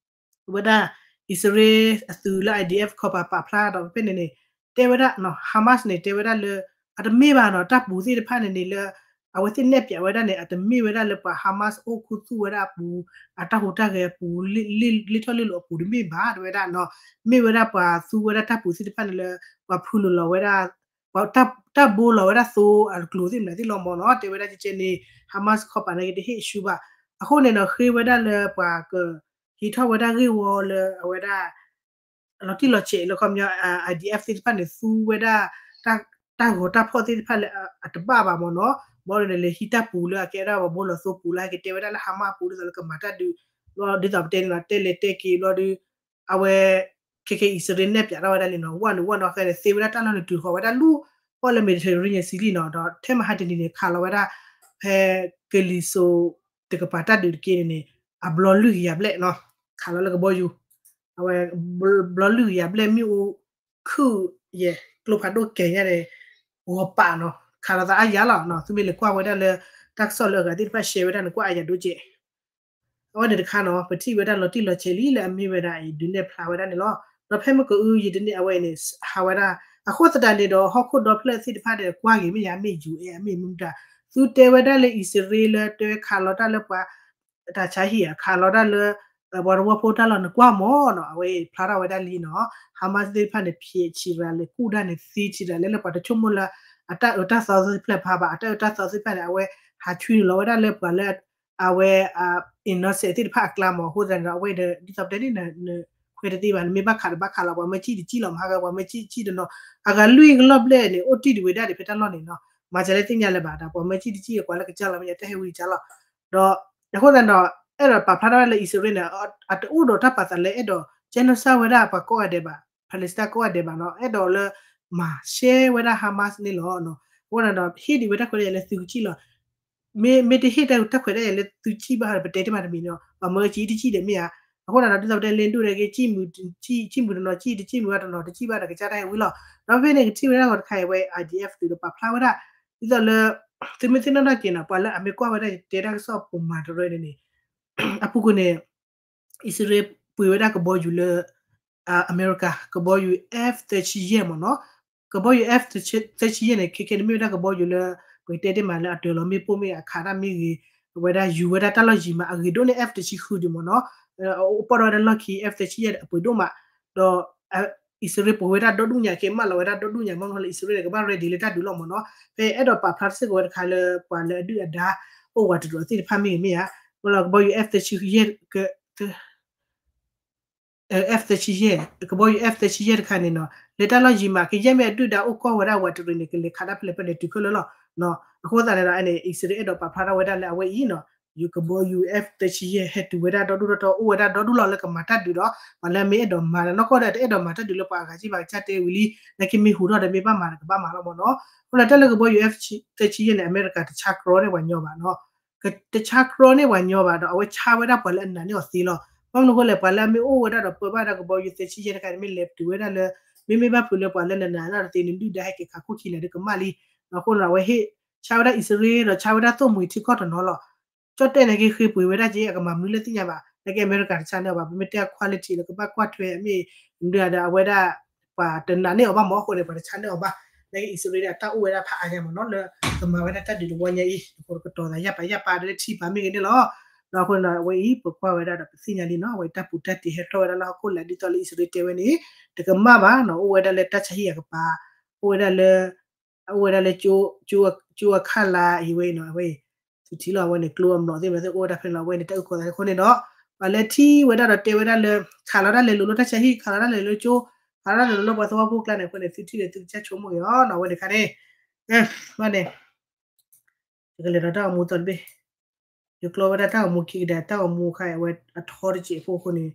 ဝဲဒၣ် အံၣ်စရ့လးအသုးလၢ I D F ခီပၤပာ်ဖျါဒီးဖဲန့ၣ်န့ၣ် တဲဝဲဒၣ် Hamas န့ၣ် တဲဝဲဒၣ်လၢ အတမ့ၢ်ဘၣ်နီၤ တၢ်ပူၤသ့ၣ်တဖၣ်န့ၣ်န့ၣ်လၢ အဝဲသ့ၣ်နဲၣ်ပၠးဝဲဒၣ်န့ၣ် အတမ့ၢ်ဝဲဒၣ်လၢပှၤ Hamas အိၣ်ခူသူၣ်ဝဲဒၣ်အပူၤ အတၢ်ဟူးတၢ်ဂဲၤအပူၤ လ့ၣ်ထီၣ်လ့ၣ်လီၤအပူၤတမ့ၢ်ဘၣ် တဲဝဲဒၣ်နီၤ မ့ၢ်ဝဲဒၣ်ပှၤသူဝဲဒၣ်တၢ်ပူၤသ့ၣ်တဖၣ်န့ၣ်လၢ ပှၤဖုလိာ်လီၤဝဲဒၣ် ပှၤတၢ်ဘိလီၤဝဲဒၣ်သိအကျိၤသ့ၣ်မနုၤသ့ၣ်လီၤမ့ၢ်နီၤ တဲဝဲဒၣ်ကဲကဲန့ၣ် Hamas ခီပၤန့ၣ်က့ၤတဟ့ၣ်ဆူဘၣ် အဃိန့ၣ်ဒီးဃ့ဝဲဒၣ်လၢပှၤက ဟံးထီၣ်ဝဲဒၣ်ဂ့ၢ်ဝီလၢအဝဲဒၣ် လီၤတံၢ်လီၤဆဲးလၢခီပညီ I D F သ့ၣ်တဖၣ်န့ၣ် သူဝဲဒၣ် တၢ်ဂီၤတၢ်ဖီၣ်သ့ၣ်တဖၣ်လၢအတဘၣ်ဘၣ်မ့ၢ်နီၤ ဘၣ်ဒီးလဲၤဟံးတၢ်ပူၤလၢအကဲဒၣ်ပှၤဘိလီၤသိပူၤလၢဟဲက့ၤတဲဝဲဒၣ်လၢ Hamas ပူၤဒ်သိးလၢကမၤတၢ်ဒုး ဘျီဒ်သိးပတဲန့ၣ်လီၤ တဲလဲၤတဲက့ၤဘျီဒီး အဝဲ ခဲကဲအံၣ်စရ့လးနဲၣ်ပၠးထီၣ်ဝဲဒၣ်လံနီၤ ဝဲန့ၣ်ဝဲနီၤ ခဲန့ၣ် သ့ဝဲဒၣ်တၢ်လီၢ်န့ၣ် တုၤဃီၤဝဲဒၣ်လူၢ် ပီၣ်လၢ Mediterranean Sea လံနီၤ ဒီးထဲမဟါတနံၤန့ၣ် ခးလီၤဝဲဒၣ် ဖဲ ကလံၤစိး တကပၤတၢ်ဒုးတက့ၢ်န့ၣ်န့ၣ် အဘျီလွံၢ်ကယၤဘျဲၣ်နီၤ ခးလီၤလၢကဘီယူၤ အဝဲ ဘျီလွံၢ်ကယၤဘျဲၣ်မ့ၣ်အူ ခုၣ်ယဲၢ် ကျိဖးဒိၣ်ကဲၤညါန့ၣ် ဂီၤပာ်နီၤ ခးလီၤသးအါယၤလီၤနီၤ သုမ့ၢ်လဲၤကွၢ်ဝဲဒၣ်လၢ တၢ်ကစီၣ်လၢအဂၤသ့ၣ်တဖၣ် share ဝဲဒၣ်န့ၣ် ကွၢ်အါယၤဒိကဲး အဝဲန့ၣ်တခါနီၤ ပထံၣ်ဝဲဒၣ်လီၤတံၢ်လီၤဆဲးလံလၢအမ့ၢ်ဝဲဒၣ်အံၤ ဒုးနဲၣ်ဖျါဝဲဒၣ်န့ၣ်လီၤ. ဒီးဖဲမ့ၢ်ကအုယံၤတန့ၢ်အဝဲအံၤန့ၣ် ဟးဝဲဒၣ် အဃိသတးန့ၣ်ဒီး ဟီၣ်ခိၣ်ဒီဖျၢၣ်သ့ၣ်တဖၣ်ဒီး ကွၢ်ဂ့ၤမ့ၢ်ယၤ မ့ၢ် ယူၣ်အဲၣ် မ့ၢ်မနုၤတၢ် သုတဲဝဲဒၣ်လၢအံၣ်စရ့လးလၢတဲဝဲခးလီၤတၢ်လၢပှၤ တၢ်ဆါဟံၣ်ဧါ ခးလီၤတၢ်လၢ ပှၤသဝီဖိတၢ်လီၢ်န့ၣ် ကွၢ်မ့ၢ်နီၤ အဝဲအံၤဖျါထီၣ်ဝဲဒၣ်လံနီၤ Hamas သ့ၣ်တဖၣ်န့ၣ် ဖျဲးဆံးရၤလဲၣ် ကူၣ်တၢ်န့ၣ် သ့ဆံးရၤလဲၣ်လၢပှၤတဆိကမိၣ်လၢ အတၢ်အၢတၢ်သီသ့ၣ်တဖၣ်ဖးဘၣ် အတၢ်အၢတၢ်သီသ့ၣ်တဖၣ်န့ၣ် အဝဲဟးဆွံနုာ်လီၤဝဲဒၣ်လၢပှၤလၢ အဝဲ innocent သ့ၣ်တဖၣ်အကျါမ့ၢ် အဃိသတးန့ၣ်ဒီး အဝဲအံၤဒီး ဒ်သိးပတဲန့ၣ် နခွဲးတသ့ဘၣ် နမ့ၢ်ဘၣ်ခးတဘၣ်ခးလီၤ ပှၤမၢကံၣ်တကံၣ်လီၤ မဟါဂၤ ပှၤမၢကံၣ်တကံၣ်တနီၤ အဂၤလွံၢ်ကလီၢ်ဘျဲၣ်န့ၣ် အိၣ်တံၢ်ဒံးဝဲဒၣ်ဒီးဖဲတၢ်လီၢ်န့ၣ်နီၤ မၤစၢၤလၢသ့ၣ်ညါလၢၤဘၣ် ဒီးပှၤမၢကံၣ်တကံၣ်အကွၢ်လၢကစၢ်လီၤ မ့ၢ်ယတၢ်ဟဲဝံၤကစၢ်လီၤ ဒီး အဃိသတးန့ၣ်ဒီး အဲၣ်ဒိးပာ်ဖျါထီၣ်ဝဲလၢအံၣ်စရ့လးန့ၣ် အတအိၣ်ဒီးတၢ်ပာ်သးလၢအဲၣ်ဒိး genocide ဝဲဒၣ်ပှၤကိးဂၤဒဲးဘၣ် Palestine ကိးဂၤဒဲးဘၣ်နီၤ အဲၣ်ဒိးလၢ မၤရှဲဝဲဒၣ် Hamas န့ၣ်လီၤ. အဃိသတးဒီး ဟ့ၣ်ဒံးဝဲတၢ်ခွဲးတၢ်ယာ်လၢသုကစံၣ်လီၤ မ့ၢ် မ့ၢ်တဟ့ၣ်တၢ်ခွဲးတၢ်ယာ်လၢသုကစံၣ်ဘၣ်ဒီး ပတဲတ့ၢ်မးတမံၤန့ၣ် ပှၤမၢကံၣ်တကံၣ်ဒီးမ့ၢ်ဧါ အဃိသတးဒီး ဒ်သိးပတဲလၢဒိၣ်ဒဲးက့ၤ ကံၣ်မုာ်တနီၤကံၣ် တကံၣ်မုာ်ဘၣ်တနီၤတကံၣ်ဘၣ်ဒီးကစၢ်တၢ်ဟဲဝံၤလီၤ. ဒီးဖဲန့ၣ်ကထံၣ်ဝဲဒၣ်ဂီၤတခါအံၤဝဲ I D F သုးဒီးပာ်ဖျါဝဲဒၣ် ဒ်သိးလၢ သုမ့ၢ်သ့ၣ်နီၣ်ထီၣ်က့ၤနီၤ ပှၤလၢအမ့ၢ်ကွၢ်ဝဲဒၣ်ယတဲတၢ်ကစီၣ်ပိာ်မၤတရၢန့ၣ်န့ၣ် အပူၤကွံာ်န့ၣ် အံၣ်စရ့လးပှ့ၤဝဲဒၣ်ကဘီယူၤလၢ အမဲရကၤ ကဘီယူၤ F သၢဆံယဲၢ်မ့ၢ်နီၤ, ကဘီယူၤ F သၢဆံယဲၢ်န့ၣ် ခဲခဲန့ၣ်မ့ၢ်ဝဲဒၣ်ကဘီယူၤလၢ ပကတဲတ့ၢ်မးလၢအတၢၤလီၤမ့ၣ်ပိၢ်မ့ၢ်ဂ့ၤ အခးတၢ်မ့ၢ်ဂ့ၤ အဝဲဒၣ်ယူၤဝဲဒၣ်တၢ်လီၢ်ယံၤမး အဂ့ၤဒိၣ်န့ၢ် F သၢဆံဃုဒံးမ့ၢ်နီၤ, အိၣ်ပီၣ်ထီၣ်ဝဲဒၣ်လီၢ်ခံ F သၢဆံယဲၢ်အပှ့ၤဒိၣ်မး, ဒီး အံၣ်စရ့လးပှ့ၤဝဲဒၣ်ဒီဒူၣ်ညါ က့ၤမၢလီၤဝဲဒၣ်ဒီဒူၣ်ညါ မ့ၢ်မ့ၢ်လၢအံၣ်စရ့လးန့ၣ် ကဘၣ် ready လၢတၢ်ဒုးလီၤမ့ၢ်နီၤ, ဖဲအဲၣ်ဒိးပာ်ဖျါစ့ၢ်ကီးဝဲတခါလၢ ပှၤလၢအဒုၣ်အဒါ အိၣ်ဝးတရီးသ့ၣ်တဖၣ်မ့ၢ်ဂ့ၤမ့ၢ်ဧါ, မ့ၢ်လီၤကဘီယူၤ F သၢဆံယဲၢ် F သၢဆံယဲၢ် ကဘီယူၤ F သၢဆံယဲၢ်တခါန့ၣ်နီၤ လၢတၢ်လီၢ်ယံၤမး ကယဲၢ်မ့ၢ်အဒုၣ်ဒါအိၣ်ကီၢ်ဝဲဒၣ်ဝးတရီးန့ၣ် ကလဲၤခးတၢ်ဖဲလဲၣ်ဖဲလဲၣ်တုၤခဲလၢာ်လီၤ, အဃိသတးန့ၣ်ဒီး အံၣ်စရ့လးအဲၣ်ဒိးပာ်ဖျါထီၣ်ဝဲဒၣ်လၢအဝဲအံၤနီၤ ယူၤကဘီယူၤ F သၢဆံယဲၢ် ဟဲတုၤဝဲဒၣ်ဒီဒူၣ်ထီၣ်ထီ အိၣ်ဝဲဒၣ်ဒီဒူၣ်လီၤလၢကမၤတၢ်ဒုးဒီး ပှၤလၢအမ့ၢ်အဲၣ်ဒိးမၤဒီး နီၢ်ကီၢ်ဒီးတအဲၣ်ဒိးမၤတၢ်ဒုးလၢပှၤအဂၤကံၢ်ဘၣ်ကစၢ်တဲဝံၤလံ, နာ်က့မ့ၢ်ဟူးထီၣ်ဒီးမ့ၢ်ဘၣ်မၤဒီးကဘၣ်မၤလီၤမ့ၢ်နီၤ, အဃိန့ၣ်တၢ်လၢကဘီယူၤ F သၢဆံယဲၢ်န့ၣ် အမဲရကၤတဆါကြီန့ၢ်ပှၤညီဘၣ်နီၤ, တဆါကြီန့ၢ်ပှၤညီဘၣ်ဒီး အဝဲဆါဝဲဒၣ်ပှၤလၢအနာ်န့ၢ်အီၤသ့လီၤ, ဘၣ်မနုၤအဃိလဲၣ် ပှၤလၢအမ့ၢ်အိၣ်ဝဲဒၣ်ဒီးပၢဘၣ်ဒၣ်ကဘီယူၤ သၢဆံယဲၢ်တခါန့ၣ် မ့ၢ်လဲၤတုၤဝဲဒၣ်လၢ မ့မ့ၢ်ဘၣ်ဖုးလၢပှၤလၢနနာ်န့ၢ်အီၤတသ့န့ၣ် ဒုၣ်ဒါဟဲက့ၤခးခိၣ်ခံလၢာ်ဒီးကမၣ်လံ, အဃိန့ၣ်ဒီး အဝဲဟ့ၣ် ဆါဝဲဒၣ်အံၣ်စရ့လးဒီးဆါဝဲဒၣ်သိၣ်မှံၤထံကီၢ်တနီၤလီၤ, ကၠီၣ်တဲၣ်န့ၣ်က့ၤဃ့ပှ့ၤဝဲဒၣ်က့ အကမၤမနုၤလၢသ့ၣ်ညါဘၣ်, နာ်က့အမဲရကၤတဆါန့ၢ်အီၤဘၣ်, ပမ့ၢ်တဲ quality လၢကဘၣ်ကွၢ်ထွဲအမ့ၢ် မနုၤဒီးအဝဲဒၣ် ပှၤတနာ်န့ၢ်အီၤဘၣ်မ့ၢ်အဃိန့ၣ် ပှၤတဆါန့ၢ်အီၤဘၣ်, နာ်က့အံၣ်စရ့လးဒီးတၢ်အိၣ်ဝဲဒၣ်ဖးအါညါမ့ၢ်နီၤ လၢကမၤဝဲဒၣ်တၢ်ဒုးတဝီညါအံၤ အဃိကတီၤသးယၢ်ပာ်ယၢ်ပာ်ဒီးထံပာ်မ့ၢ်ဂ့ၤန့ၣ်လီၤ, ဒီးအဃိန့ၣ်ဒီး အဝဲအံၤပကွၢ်ဝဲဒၣ်ဒီးပသ့ၣ်ညါလံနီၤ အဝဲတၢ်ပူၤတၢ်တ့ၤဟဲထီၣ်ဝဲဒၣ်လၢဟီၣ်ခိၣ်လာ်ဒ်သိးလၢအံၣ်စရ့လးတဲဝဲန့ၣ် တကမၣ်ဘၣ်နီၤ အိၣ်ဝဲဒၣ်လၢတၢ်ဆါဟံၣ်အကပၤ, အိၣ်ဝဲဒၣ်လၢ အိၣ်ဝဲဒၣ်လၢ ကၠိအခးလါအံၤဝဲအံၤနီၤ အဝဲအံၤ သုထံၣ်လီၤ အဝဲန့ၣ် ကျိအမျိာ်သ့ၣ်မသ့ၣ် အိၣ်ဝဲဒၣ်ဖဲန့ၣ်လီၤ အဝဲန့ၣ် တၢ်အုၣ်ကီၤသးအဃိန့ၣ်ဒီး ပှၤလၢထံၣ်ဝဲဒၣ်ဒီးတဲဝဲဒၣ်လၢ ခးလီၤဒၣ်လဲာ်လိၤလၢတၢ်ဆါဟံၣ် ခးလီၤဒၣ်လဲာ်လၢကၠိ ခးလီၤဒၣ်လဲာ်လိၤလၢပှၤသဝီဖိကျါန့ၣ် အဃိန့ၣ် သုထံၣ်ဒီးသုကစၢ်ဆိကမိၣ်က့ၤအီၤနီၤ အဝဲန့ၣ်ခါန့ၣ် ဘၣ်န့ၣ် ယကလဲၤဒီးတၢ်ဂီၤမူသီတဘ့ၣ် ယကျီဝဲဒၣ်တၢ်ဂီၤမူခံကဒါ တၢ်ဂီၤမူခါအံၤ အဝဲအထီတစဲးဖိအဃိန့ၣ်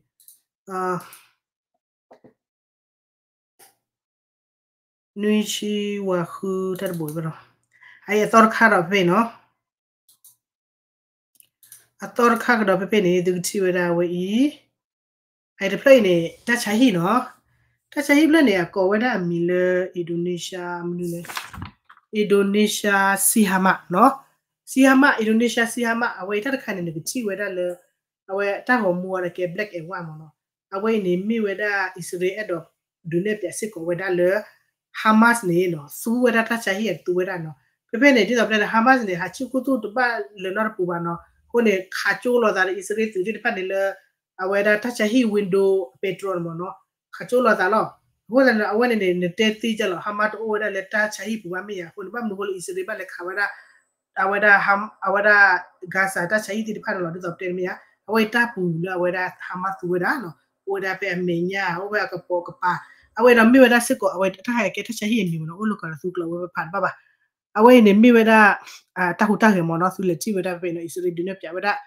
နွံဆံဝၤဃုတၢ်တဘိးဘၣ်နီၤ, အအံၤအသီတခါဒီးဖဲဖဲနီၤ, အသီတခါကဒီးဖဲဖဲန့ၣ် သုကထံၣ်ဝဲဒၣ်အဝဲအံၤ, အအံၤတဖျၢၣ်အံၤန့ၣ် တၢ်ဆါဟံၣ်နီၤ, တၢ်ဆါဟံၣ်ဖျၢၣ်န့ၣ် အကိးဝဲဒၣ်အမံၤလၢ Indonesia မနုၤလဲၣ်, Indonesia Sihamak နီၤ, Sihamak, Indonesia Sihamak အဝဲအံၤတၢ်တခါန့ၣ် နကထံၣ်ဝဲဒၣ်လၢ အဝဲတၢ်ဂီၤမူအီၤန့ၣ်ကဲ black and white မ့ၢ်နီၤ, အဝဲအံၤန့ၣ်မ့ၢ်ဝဲဒၣ်အံၣ်စရ့လးအဲၣ်ဒိး ဒုးနဲၣ်ဖျါစ့ၢ်ကီးဝဲဒၣ်လၢ Hamas န့ၣ်နီၤ သူဝဲဒၣ်တၢ်ဆါဟံၣ်အသူဝဲဒၣ်နီၤ, ဖဲဖဲန့ၣ် ဒ်သိးပတဲန့ၣ် Hamas န့ၣ် ဟးဆူၣ်ခူသူၣ်တဘၣ်လၢၤနီတပူၤဘၣ်နီၤ, အဃိန့ၣ် ခးကၠိလိာ်သးဒီးအံၣ်စရ့လးသုးသ့ၣ်တဖၣ်န့ၣ်လၢ အဝဲဒၣ်တၢ်ဆါဟံၣ် window patrol မ့ၢ်နီၤ, ခးကၠိလိာ်သးလီၤ, အဃိသတးန့ၣ် အဝဲန့ၣ်န့ၣ် နတဲသ့ကလီၤ Hamas တအိၣ်ဝဲဒၣ်လၢတၢ်ဆါဟံၣ်ပူၤဘၣ်မ့ၢ်ဧါ, အဃိန့ၣ် ဘၣ်မနုၤအဃိလၢအံၣ်စရ့လးဘၣ်လဲၤခးဝဲဒၣ် အဝဲဒၣ် အဝဲဒၣ် Gaza တၢ်ဆါဟံၣ်သ့ၣ်တဖၣ်န့ၣ်လီၤ, ဒ်သိးပတဲန့ၣ်မ့ၢ်ဧါ, အဝဲအံၤတၢ်ပူၤလၢအဝဲဒၣ် Hamas သူဝဲဒၣ်နီၤ, အိၣ်ဝဲဒၣ်ဖဲအမဲာ်ညါ အိၣ်ဖဲအကပိာ်ကပၤ, အဝဲဒီးမ့ၢ်ဝဲဒၣ်စ့ၢ်ကီး အဝဲတၢ်ဟဲကဲတၢ်ဆါဟံၣ်အမံၤမ့ၢ်နီၤ, အိၣ်လၢကီးဒီးသူကျိးဝဲဖးတဘၣ်ဘၣ်, အဝဲအံၤန့ၣ်မ့ၢ်ဝဲဒၣ် တၢ်ဟူးတၢ်ဂဲၤမ့ၢ်နီၤ, သုလဲၤထံၣ်ဝဲဒၣ်ဖဲဖဲနီၤ, အံၣ်စရ့လးဒုးနဲၣ်ဖျါဝဲဒၣ်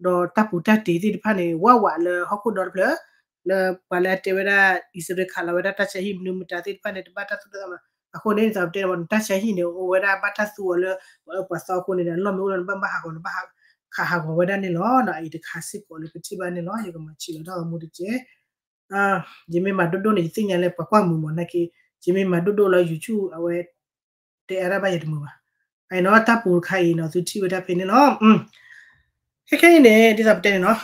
ဒီးတၢ်ပူၤတၢ်တ့ၤသ့ၣ်တဖၣ်န့ၣ် ဝးဝးလၢဟီၣ်ခိၣ်ဒီတဖျၢၣ်, လၢပှၤလၢအတဲဝဲဒၣ် အံၣ်စရ့လးခးလီၤဝဲဒၣ်တၢ်ဆါဟံၣ်မနုၤမတၤသ့ၣ်တဖၣ်န့ၣ် တဘၣ်တၢ်သူၣ်တၢ်သးမး, အဃိန့ၣ် ဒ်သိးပတဲန့ၣ်မ့ၢ် တၢ်ဆါဟံၣ်န့ၣ် အိၣ်ဝဲဒၣ်ဘၣ်တၢ်သူအီၤလၢ ပှၤအၢပှၤသီအဃိန့ၣ်ဒီး လီၢ်မ့ၢ်အိၣ်လီၤန့ၣ် ဘၣ်ဘၣ်ဟးဂီၤန့ၣ် ဘၣ်ခးဟးဂီၤဝဲဒၣ်န့ၣ်လီၤ, အအံၤတခါစ့ၢ်ကီးလၢပထံၣ်ဘၣ်န့ၣ်လီၤ, ယကမၤဆံးလီၤတၢ်ဂီၤမူတက့ၢ် ယမ့ၢ်မၤဒိၣ်ဒိၣ်န့ၣ် ယသ့ၣ်ညါလၢပှၤကွၢ်မုာ်မ့ၢ်နာ်က့, ယမ့ၢ်မၤဒိၣ်ဒိၣ်လၢ YouTube အဝဲ တဲအါဒၣ်ဘၣ်ယတမုာ်ဘၣ်, အအံၤနီၤ တၢ်ပူၤတခါအံၤနီၤ သုထံၣ်ဝဲဒၣ်ဖဲန့ၣ်လီၤ, ခဲခဲအံၤန့ၣ် ဒ်သိးပတဲန့ၣ်နီၤ,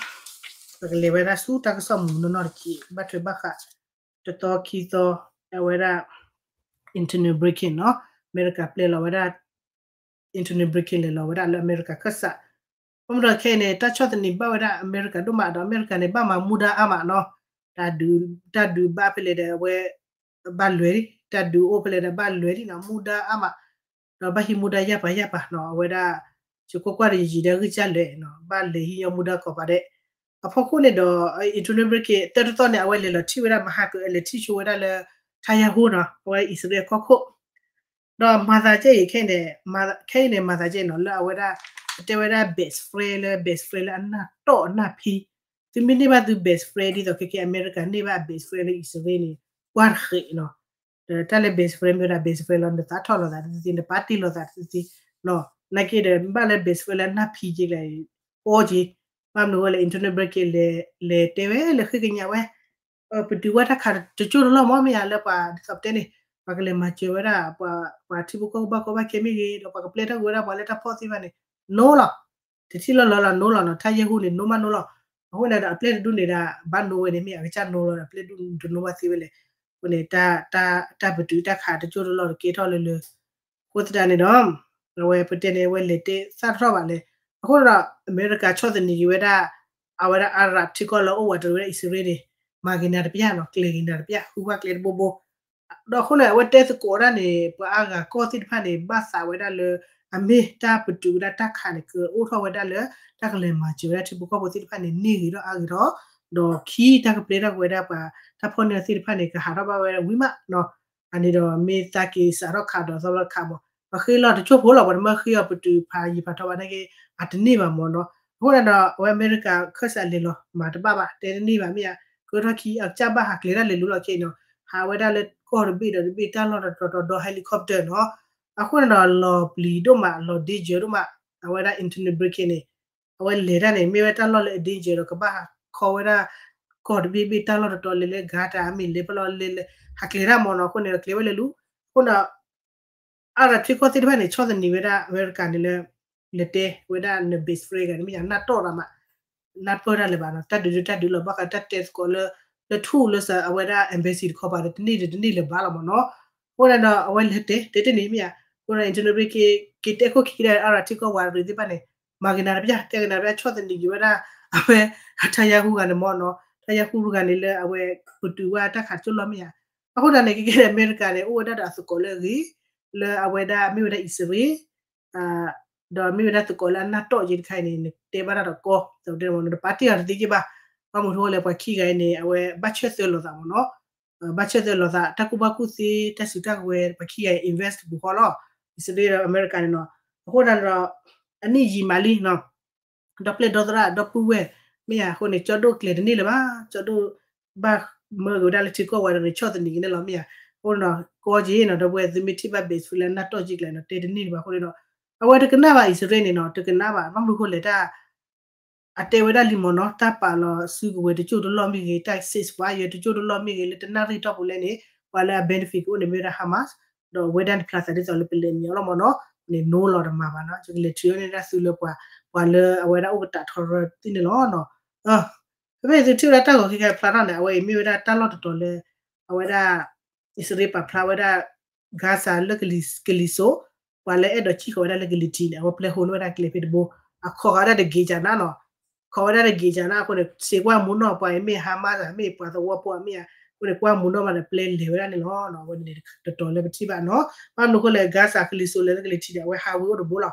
ပကလဲၤဝဲဒၣ်ဆူတၢ်ကစီၣ်မုာ်နီၢ်နီၢ်တက့ၢ်, ဘၣ်ထွဲဘၣ်ဃး တသီခံသီ အဝဲဒၣ် internal breaking နီၤ, အမဲရကၤပျဲလီၤဝဲဒၣ် internal breaking လဲၤလီၤဝဲဒၣ်လၢအမဲရကၤခၢၣ်စး, ဘၣ်မနုၤဒီးခဲအံၤန့ၣ် တၢ်ဆီၣ်သနံးဘၣ်ဝဲဒၣ်အမဲရကၤဒိၣ်မးဒီး အမဲရကၤန့ၣ် ဘၣ်မၤမူဒါအါမးနီၤ, တၢ်ဒုးဘၣ်ဖဲလဲၣ်ဒီးအဝဲ ဘၣ်လဲၤလံ, တၢ်ဒုးအိၣ်ဖဲလဲၣ်ဒီးဘၣ်လဲၤလံနီၤ, မူဒါအါမး, ဒီးဘၣ်ဟံးမူဒါယၢ်ပၤယၢ်ပၤနီၤ, အဝဲဒၣ် ယကွၢ်ကွၢ်ဒီးယယံာ်ဒီးဂံၢ်စၢ်လဲၣ်နီၤ, ဘၣ်လဲၤဟံးညီမူဒါကိးပၤဒဲး, အဖီခိၣ်န့ၣ်ဒီး internal breaking တၢတသီန့ၣ် အဝဲလဲၤလီၤထံၣ်ဝဲဒၣ် မဟါကလဲၤထံၣ်ဆိဝဲဒၣ်လၢ ထါယါဟိနီၤ, အဝဲအံၣ်စရ့လးကီၢ်ခိၣ် ဒီးမၤသးကဲအံၤခဲအံၤန့ၣ်, ခဲအံၤန့ၣ် မၤသးကဲနီၤ လၢအဝဲဒၣ် အတဲဝဲဒၣ် best friend လၢ best friend လၢအနၢ်တီၢ်အနၢ်ဖံ, သုမ့ၢ်န့ၢ်ဘၣ်သု best friend ဒ်သိးခဲကဲအမဲရကၤန့ၢ်ဘၣ်အ best friend လၢအံၣ်စရ့လးန့ၣ် ကွၢ်တဃဲးနီၤ, ဒီးတၢ်လၢ best friend မ့ၢ်ဝဲဒၣ် best friend လီၤ နသးထီၣ်လိာ်သးတသ့သ့ နပာ်တ့ၢ်လိာ်သးတသ့သ့, နာ်က့ဒီး ဘၣ်လၢ best friend လၢအနၢ်ဖံက့ၤလဲၣ်, အီက့ၤ, ဘၣ်မနုၤဝဲလဲၣ် internal breaking လဲၤတဲဝဲလၢဃ့ကညးဝဲ ပတုၤဝဲတၢ်ခးတကၠိၢ်တလီၢ်မ့ၢ်မ့ၢ်ယါလၢပှၤဒ်သိးပတဲန့ၣ်, ပှၤကလဲၤမၤစၢၤဝဲဒၣ် ပှၤထံဖိကီၢ်ဖိဘၣ်ကီဘၣ်ခဲမ့ၢ်ဂ့ၤ ဒီးပှၤကပျဲတၢ်ဂိၤဝဲဒၣ်ပှၤလၢတၢ်ဖီၣ်သ့ၣ်တဖၣ်န့ၣ် နိလီၤ. တထံၣ်လီၢ်လီၤလီၤ နိလီၤနီၤ ထၢယဲၢ်ဟူန့ၣ် နိမးနိလီၤ. အဃိန့ၣ်ဒီး အပျဲၢ်တဒူၣ်န့ၣ်ဒီး ဘၣ်နိဝဲန့ၣ် မ့ၢ်အကစၢ်နိလီၤဒီး အပျဲၢ်တဒူၣ်တနိဘၣ်သ့ဝဲလဲၣ်. အဃိန့ၣ် တၢ်ပတုာ်တၢ်ခးတကၠိၢ်တလီၢ်တကဲထီၣ်လၢလၢ အဃိသတးန့ၣ်ဒီး အဝဲပတဲန့ၣ် အဝဲလဲၤတဲသၣ်ထီၣ်ဘၣ်လဲၣ်. အဃိန့ၣ်ဒီး အမဲရကၤဆီၣ်သနံးက့ၤဝဲဒၣ် အဝဲဒၣ် Arab ထံကီၢ်လၢအိၣ်ဝးတရံးဝဲဒၣ်အံၣ်စရ့လးန့ၣ် မၤက့ၤနၤတပျၢ်နီၤ ကျဲၤက့ၤနၤတပျၢ် ဃုကွၢ်ကျဲတဘိဘိ ဒီးအဃိန့ၣ် အဝဲတဲသကိးဒၣ်န့ၣ် ပှၤအါဂၤကီၢ်သ့ၣ်တဖၣ်န့ၣ် ဘၣ်သးဝဲဒၣ်လၢ အမ့ၢ်တၢ်ပတုာ်ဝဲဒၣ်တၢ်ခးန့ၣ် ကအိၣ်ထီၣ်ဝဲဒၣ်လၢ တၢ်ကလဲၤမၤစၢၤဝဲဒၣ်ထံဖိကီၢ်ဖိသ့ၣ်တဖၣ်န့ၣ် န့ၢ်ဂ့ၤထီၣ်အါဂ့ၤထီၣ် ဒီးခံတၢ်ကပျဲထီၣ်က့ၤဝဲဒၣ်ပှၤ တၢ်ဖီၣ်န့ၢ်သ့ၣ်တဖၣ်န့ၣ် ကဟးထီၣ်ဘၣ်ဝဲဒၣ်ဝံၤမးနီၤ. အန့ၣ်ဒီးမ့ၢ်သးက့ၤစးထီၣ်ခးဒီးသီလီၤခးမး ပှၤဃ့လီၤတကၠိၢ်ဖိလီၤ ပှၤတမၢဃ့အီၤပတုာ်ဖးယံၤဖးထီဘၣ်နာ်က့ အတန့ၢ်ဘၣ်မးနီၤ. အဃိန့ၣ်ဒီး အဝဲအမဲရကၤခၢၣ်စးလဲၤလီၤ မၤတဘၣ်ဘၣ် တဲတန့ၢ်ဘၣ်မ့ၢ်ဧါ ကထီၣ်ခံအကစၢ်ဘၣ်ဟးကျဲၤတၢ်လဲၤလူလီၤခဲအံၤနီၤ ဟးဝဲဒၣ်လၢကီၢ်တဘ့ၣ်ဒီးတဘ့ၣ်တၢ်လီၢ်တတီၤတီၤဒီး helicopter နီၤ. အဃိန့ၣ်ဒီးလီၤပျံၤဒိၣ်မး လီၤ danger ဒိၣ်မး အဝဲဒၣ် Antony Blinken န့ၣ် အဝဲလဲၤတၢ်န့ၣ် မ့ၢ်ဝဲတၢ်လီၢ်လၢအ danger ဒီးကဘၣ်ဟးခီဝဲဒၣ် ကီၢ်တဘ့ၣ်ဘ့ၣ်တၢ်လီၢ်တတီၤလဲၤလၢ Gaza အမ့ၢ်လဲၤဖဲလီၤလဲၤလဲၤ ဟးကျဲၤတၢ်မးနီၤ အဃိန့ၣ်ဒီးကျဲၤဝဲလဲၤလူ အဃိန့ၣ်ဒီး Arab ထံကီၢ်သ့ၣ်တဖၣ်န့ၣ် ဆီၣ်သနံးဝဲဒၣ်အမဲရကၤန့ၣ်လၢ လဲၤတဲဝဲဒၣ်န best friend ဂၤန့ၣ် မ့ၢ်ယၤနၢ်တီၢ်တၢ်မး နၢ်ပၢၢ်တၢ်လၢၤဘၣ်နီၤ တၢ်ဒုးဒုးတၢ်ဒုးလီၤ ဘၣ်ဃးတၢ်တဲသကိးလၢ လၢထူၣ်လၢစး အဝဲဒၣ် embassy တခီပၤဒီး တန့ၢ်ဒီးတန့ၢ်လၢၤဘၣ်လီၤမးနီၤ. အဃိန့ၣ်ဒီး အဝဲလဲၤတဲ တဲတန့ၢ်မ့ၢ်ဧါ အဃိန့ၣ် Antony Blinken က့ၤတဲခိၣ်ခံကဒါ Arab ထံကီၢ်ဝးရံးသ့ၣ်တဖၣ်န့ၣ် မၤက့ၤနၤတပျၢ် တဲက့ၤနၤတပျၢ် ဆီၣ်သနံးက့ၤဝဲဒၣ် အဝဲ Netanyahu ဂၤန့ၣ်မးနီၤ Netanyahu ဂၤန့ၣ်လၢအဝဲ ပတုာ်ဝဲတၢ်ခးတကၠိၢ်လီၢ်မ့ၢ်ဧါ. အဃိသတးန့ၣ် ကဲကဲန့ၣ် အမဲရကၤန့ၣ် အိၣ်ဝဲဒၣ်ဒီးအသကိးလၢအဂ့ၤ လၢအဝဲဒၣ်မ့ၢ်ဝဲဒၣ်အံၣ်စရ့လး ဒီးမ့ၢ်ဝဲဒၣ်သကိးလၢအနၢ်တီၢ်က့ၤတခါအံၤန့ၣ် နတဲဘၣ်တၢ်ဒီးကီ တဲမးနီၤ နပာ်တ့ၢ်အီၤတသ့က့ဘၣ်. ဘၣ်မနုၤအဃိလဲၣ် ပှၤခံဂၤအံၤန့ၣ် အဝဲဘၣ်ဆၢၣ်သၢလိာ်သးမးနီၤ ဘၣ်ဆၢၣ်သၢလိာ်သး တၢ်ကူၣ်ဘၣ်ကူၣ်သ့ တၢ်စုတၢ်ကဝဲၤ ပှၤခံဂၤအံၤ invest တပူၤဃီလီၤ အံၣ်စရ့လးဒီးအမဲရကၤန့ၣ်နီၤ. အဃိသတးန့ၣ်ဒီး အနံၣ်ယံာ်မးလံနီၤ ဒီပျဲၢ်ဒီသရၣ်ဒီပုၢ်ဝဲၢ် မ့ၢ်ဧါ အဃိန့ၣ် ကၠီဒိၣ်ကျဲၤတန့ၢ်လၢၤဘၣ် ကၠီဒိၣ် ဘၣ်မၢက့ၤဝဲဒၣ်လၢထံကီၢ်ဝဲဒီးန့ၣ် ဆီၣ်သနံးက့ၤန့ၣ်လီၤမ့ၢ်ဧါ. အဃိန့ၣ်ဒီး ကီက့ၤနီၤ ဒီပုၢ်ဝဲၢ် သုမ့ၢ်ထံၣ်ဘၣ် best friend လၢနၢ်တီၢ်က့ၤကျဲၤနီၤ တဲတန့ၢ်လၢၤဘၣ်အဃိန့ၣ်ဒီး အဝဲတကနၣ်ဘၣ်အံၣ်စရ့လးန့ၣ်နီၤ တကနၣ်ဘၣ် ဘၣ်မနုၤအဃိလဲၣ်တၢ် အတဲဝဲဒၣ်လံမးနီၤ တၢ်ပာ်လီၤစုကဝဲၤတကၠိၢ်တလီၢ်မ့ၢ်ဂ့ၤ တၢ် ceasefire တကၠိၢ်တလီၢ်မ့ၢ်ဂ့ၤ လၢတနၣ်ရံၣ်တီၢ်ပူၤလဲၣ်န့ၣ် ပှၤလၢအ benefit ကအိၣ်န့ၣ်မ့ၢ်ဝဲဒၣ် Hamas ဒီးအဝဲဒၣ်န့ၣ်ဖျါသးဒ်သိးလၢပလဲၤမံၤအီၤလီၤမးနီၤ န့ၣ်နိလီၤတမၤဘၣ်နီၤ ယကလဲၤထုးအီၤန့ၢ်ဒၣ်သုလၢပှၤ ပှၤလၢအဝဲဒၣ်အိၣ်ကတးထီရၢသ့ၣ်န့ၣ်လီၤနီၤ. ဖဲသုထံၣ်ဝဲဒၣ်တၢ်ဂီၤခဲခဲဖျါထီၣ်န့ၣ် အဝဲအံၤမ့ၢ်ဝဲဒၣ်တၢ်လီၢ်တတီၤလၢ အဝဲဒၣ် အံၣ်စရ့လးပာ်ဖျါဝဲဒၣ် Gaza လၢကလံၤစိး ပှၤလၢအဲၣ်ဒိးစံၣ်ဃီၤဝဲဒၣ်လၢကလံၤထံးန့ၣ် အဝဲပျဲဃိန့ၢ်ဝဲဒၣ်ကျဲဖဲတဘိ အခီၣ်ဃာ်ဝဲဒၣ်တဂ့ၤကၢ်နါနီၤ ခီၣ်ဝဲဒၣ်တဂ့ၤကၢ်နါအဃိန့ၣ် စံးကွၢ်မူနီၢ်ပှၤအံၤမ့ၢ် Hamas ဧါ မ့ၢ်ပှၤသဝီဖိဧါမ့ၢ်ဧါ အဃိန့ၣ် ကွၢ်မူနီၢ်မးဒီးပျဲလဲၤဝဲဒၣ်န့ၣ်လီၤ. အဝဲန့ၣ်တတီၤလၢပထံၣ်ဘၣ်နီၤ ဘၣ်မနုၤအဃိလဲၣ် Gaza ကလံၤစိးလၢကလံၤထံးန့ၣ် အဝဲ highway အိၣ်တဘိလီၤ.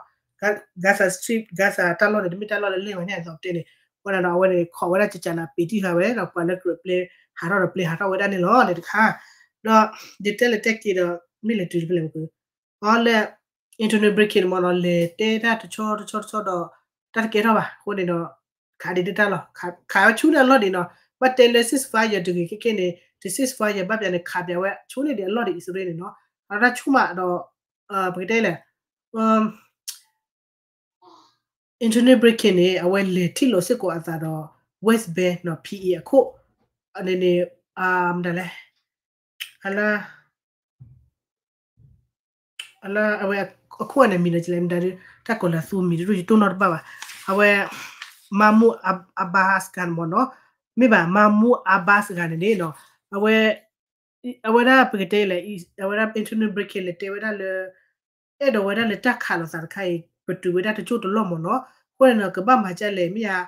Gaza Strip Gaza တၢ်လီၢ်န့ၣ် တမ့ၢ်တၢ်လီၢ်လၢလဲၢ်ဝဲန့ၣ်အသိးပတဲန့ၣ် အဃိန့ၣ်ဒီး အဝဲန့ၣ် ခီၣ်ဝဲဒၣ်ကၢ်ကၢ်နါ ပ့ၤတံၢ်ဃာ်ဝဲဒီး ပှၤလၢကြၢးပျဲဟးထီၣ်ဒီးပျဲဟးထီၣ်ဝဲဒၣ်န့ၣ်လီၤန့ၣ်တခါ ဒီး ဒ်တဲလဲၤတဲက့ၤဒီး မ့ၢ်လဲၤတုၤတဖဲလဲၣ်ပက အီၤလၢ Antony Blinken မ့ၢ်နီၤ လဲၤတဲတၢ်တဆီတဆီတဆီဒီး တၢ်တကဲထီၣ်ဘၣ် အဃိန့ၣ်ဒီး ခးဒံးတၢ်လီၤ ခးဝဲဆူန့ၣ်အလီၢ်ဒံးနီၤ ဘၣ်တဲလၢ ceasefire တဂ့ၤခဲခဲန့ၣ် တ ceasefire ဘၣ်ပျးန့ၣ် ခးပျးဝဲဆူန့ၣ်ဒံးအလီၢ်ဒံး အံၣ်စရ့လးန့ၣ်နီၤ အတၢ်ဆူၣ်မးဒီး ပကတဲလဲၣ် Antony Blinken န့ၣ် အဝဲလဲၤထံၣ်လိာ်စ့ၢ်ကီးအသးဒီး West Bank နီၤ P A အခိၣ် န့ၣ်န့ၣ် မတၤလဲၣ် အလၢ အလၢအဝဲအခိၣ်အန့ၣ်မံၤဒီးကလဲၣ်မတၤဒု တၢ်ကိးလၢသူမံၤတဒူၣ်ယတိၢ်နီၣ်တဘၣ်ဘၣ် အဝဲ Mahmoud Ab- Abbas ဂၤန့ၣ်မ့ၢ်နီၤ မ့ၢ်ဘၣ် Mahmoud Abbas ဂၤန့ၣ်န့ၣ်နီၤ အဝဲ အဝဲဒၣ်ပကတဲလဲၣ် အဝဲဒၣ် Antony Blinken လဲၤတဲဝဲဒၣ်လၢ အဲၣ်ဒိးဝဲဒၣ်လၢတၢ်ခးလိာ်သးတခါအံၤ ပတုာ်ဝဲဒၣ်တကၠိၢ်တလီၢ်မ့ၢ်နီၤ အဃိန့ၣ်နီၤ ကဘၣ်မၤဒ်လဲၣ်မ့ၢ်ဧါ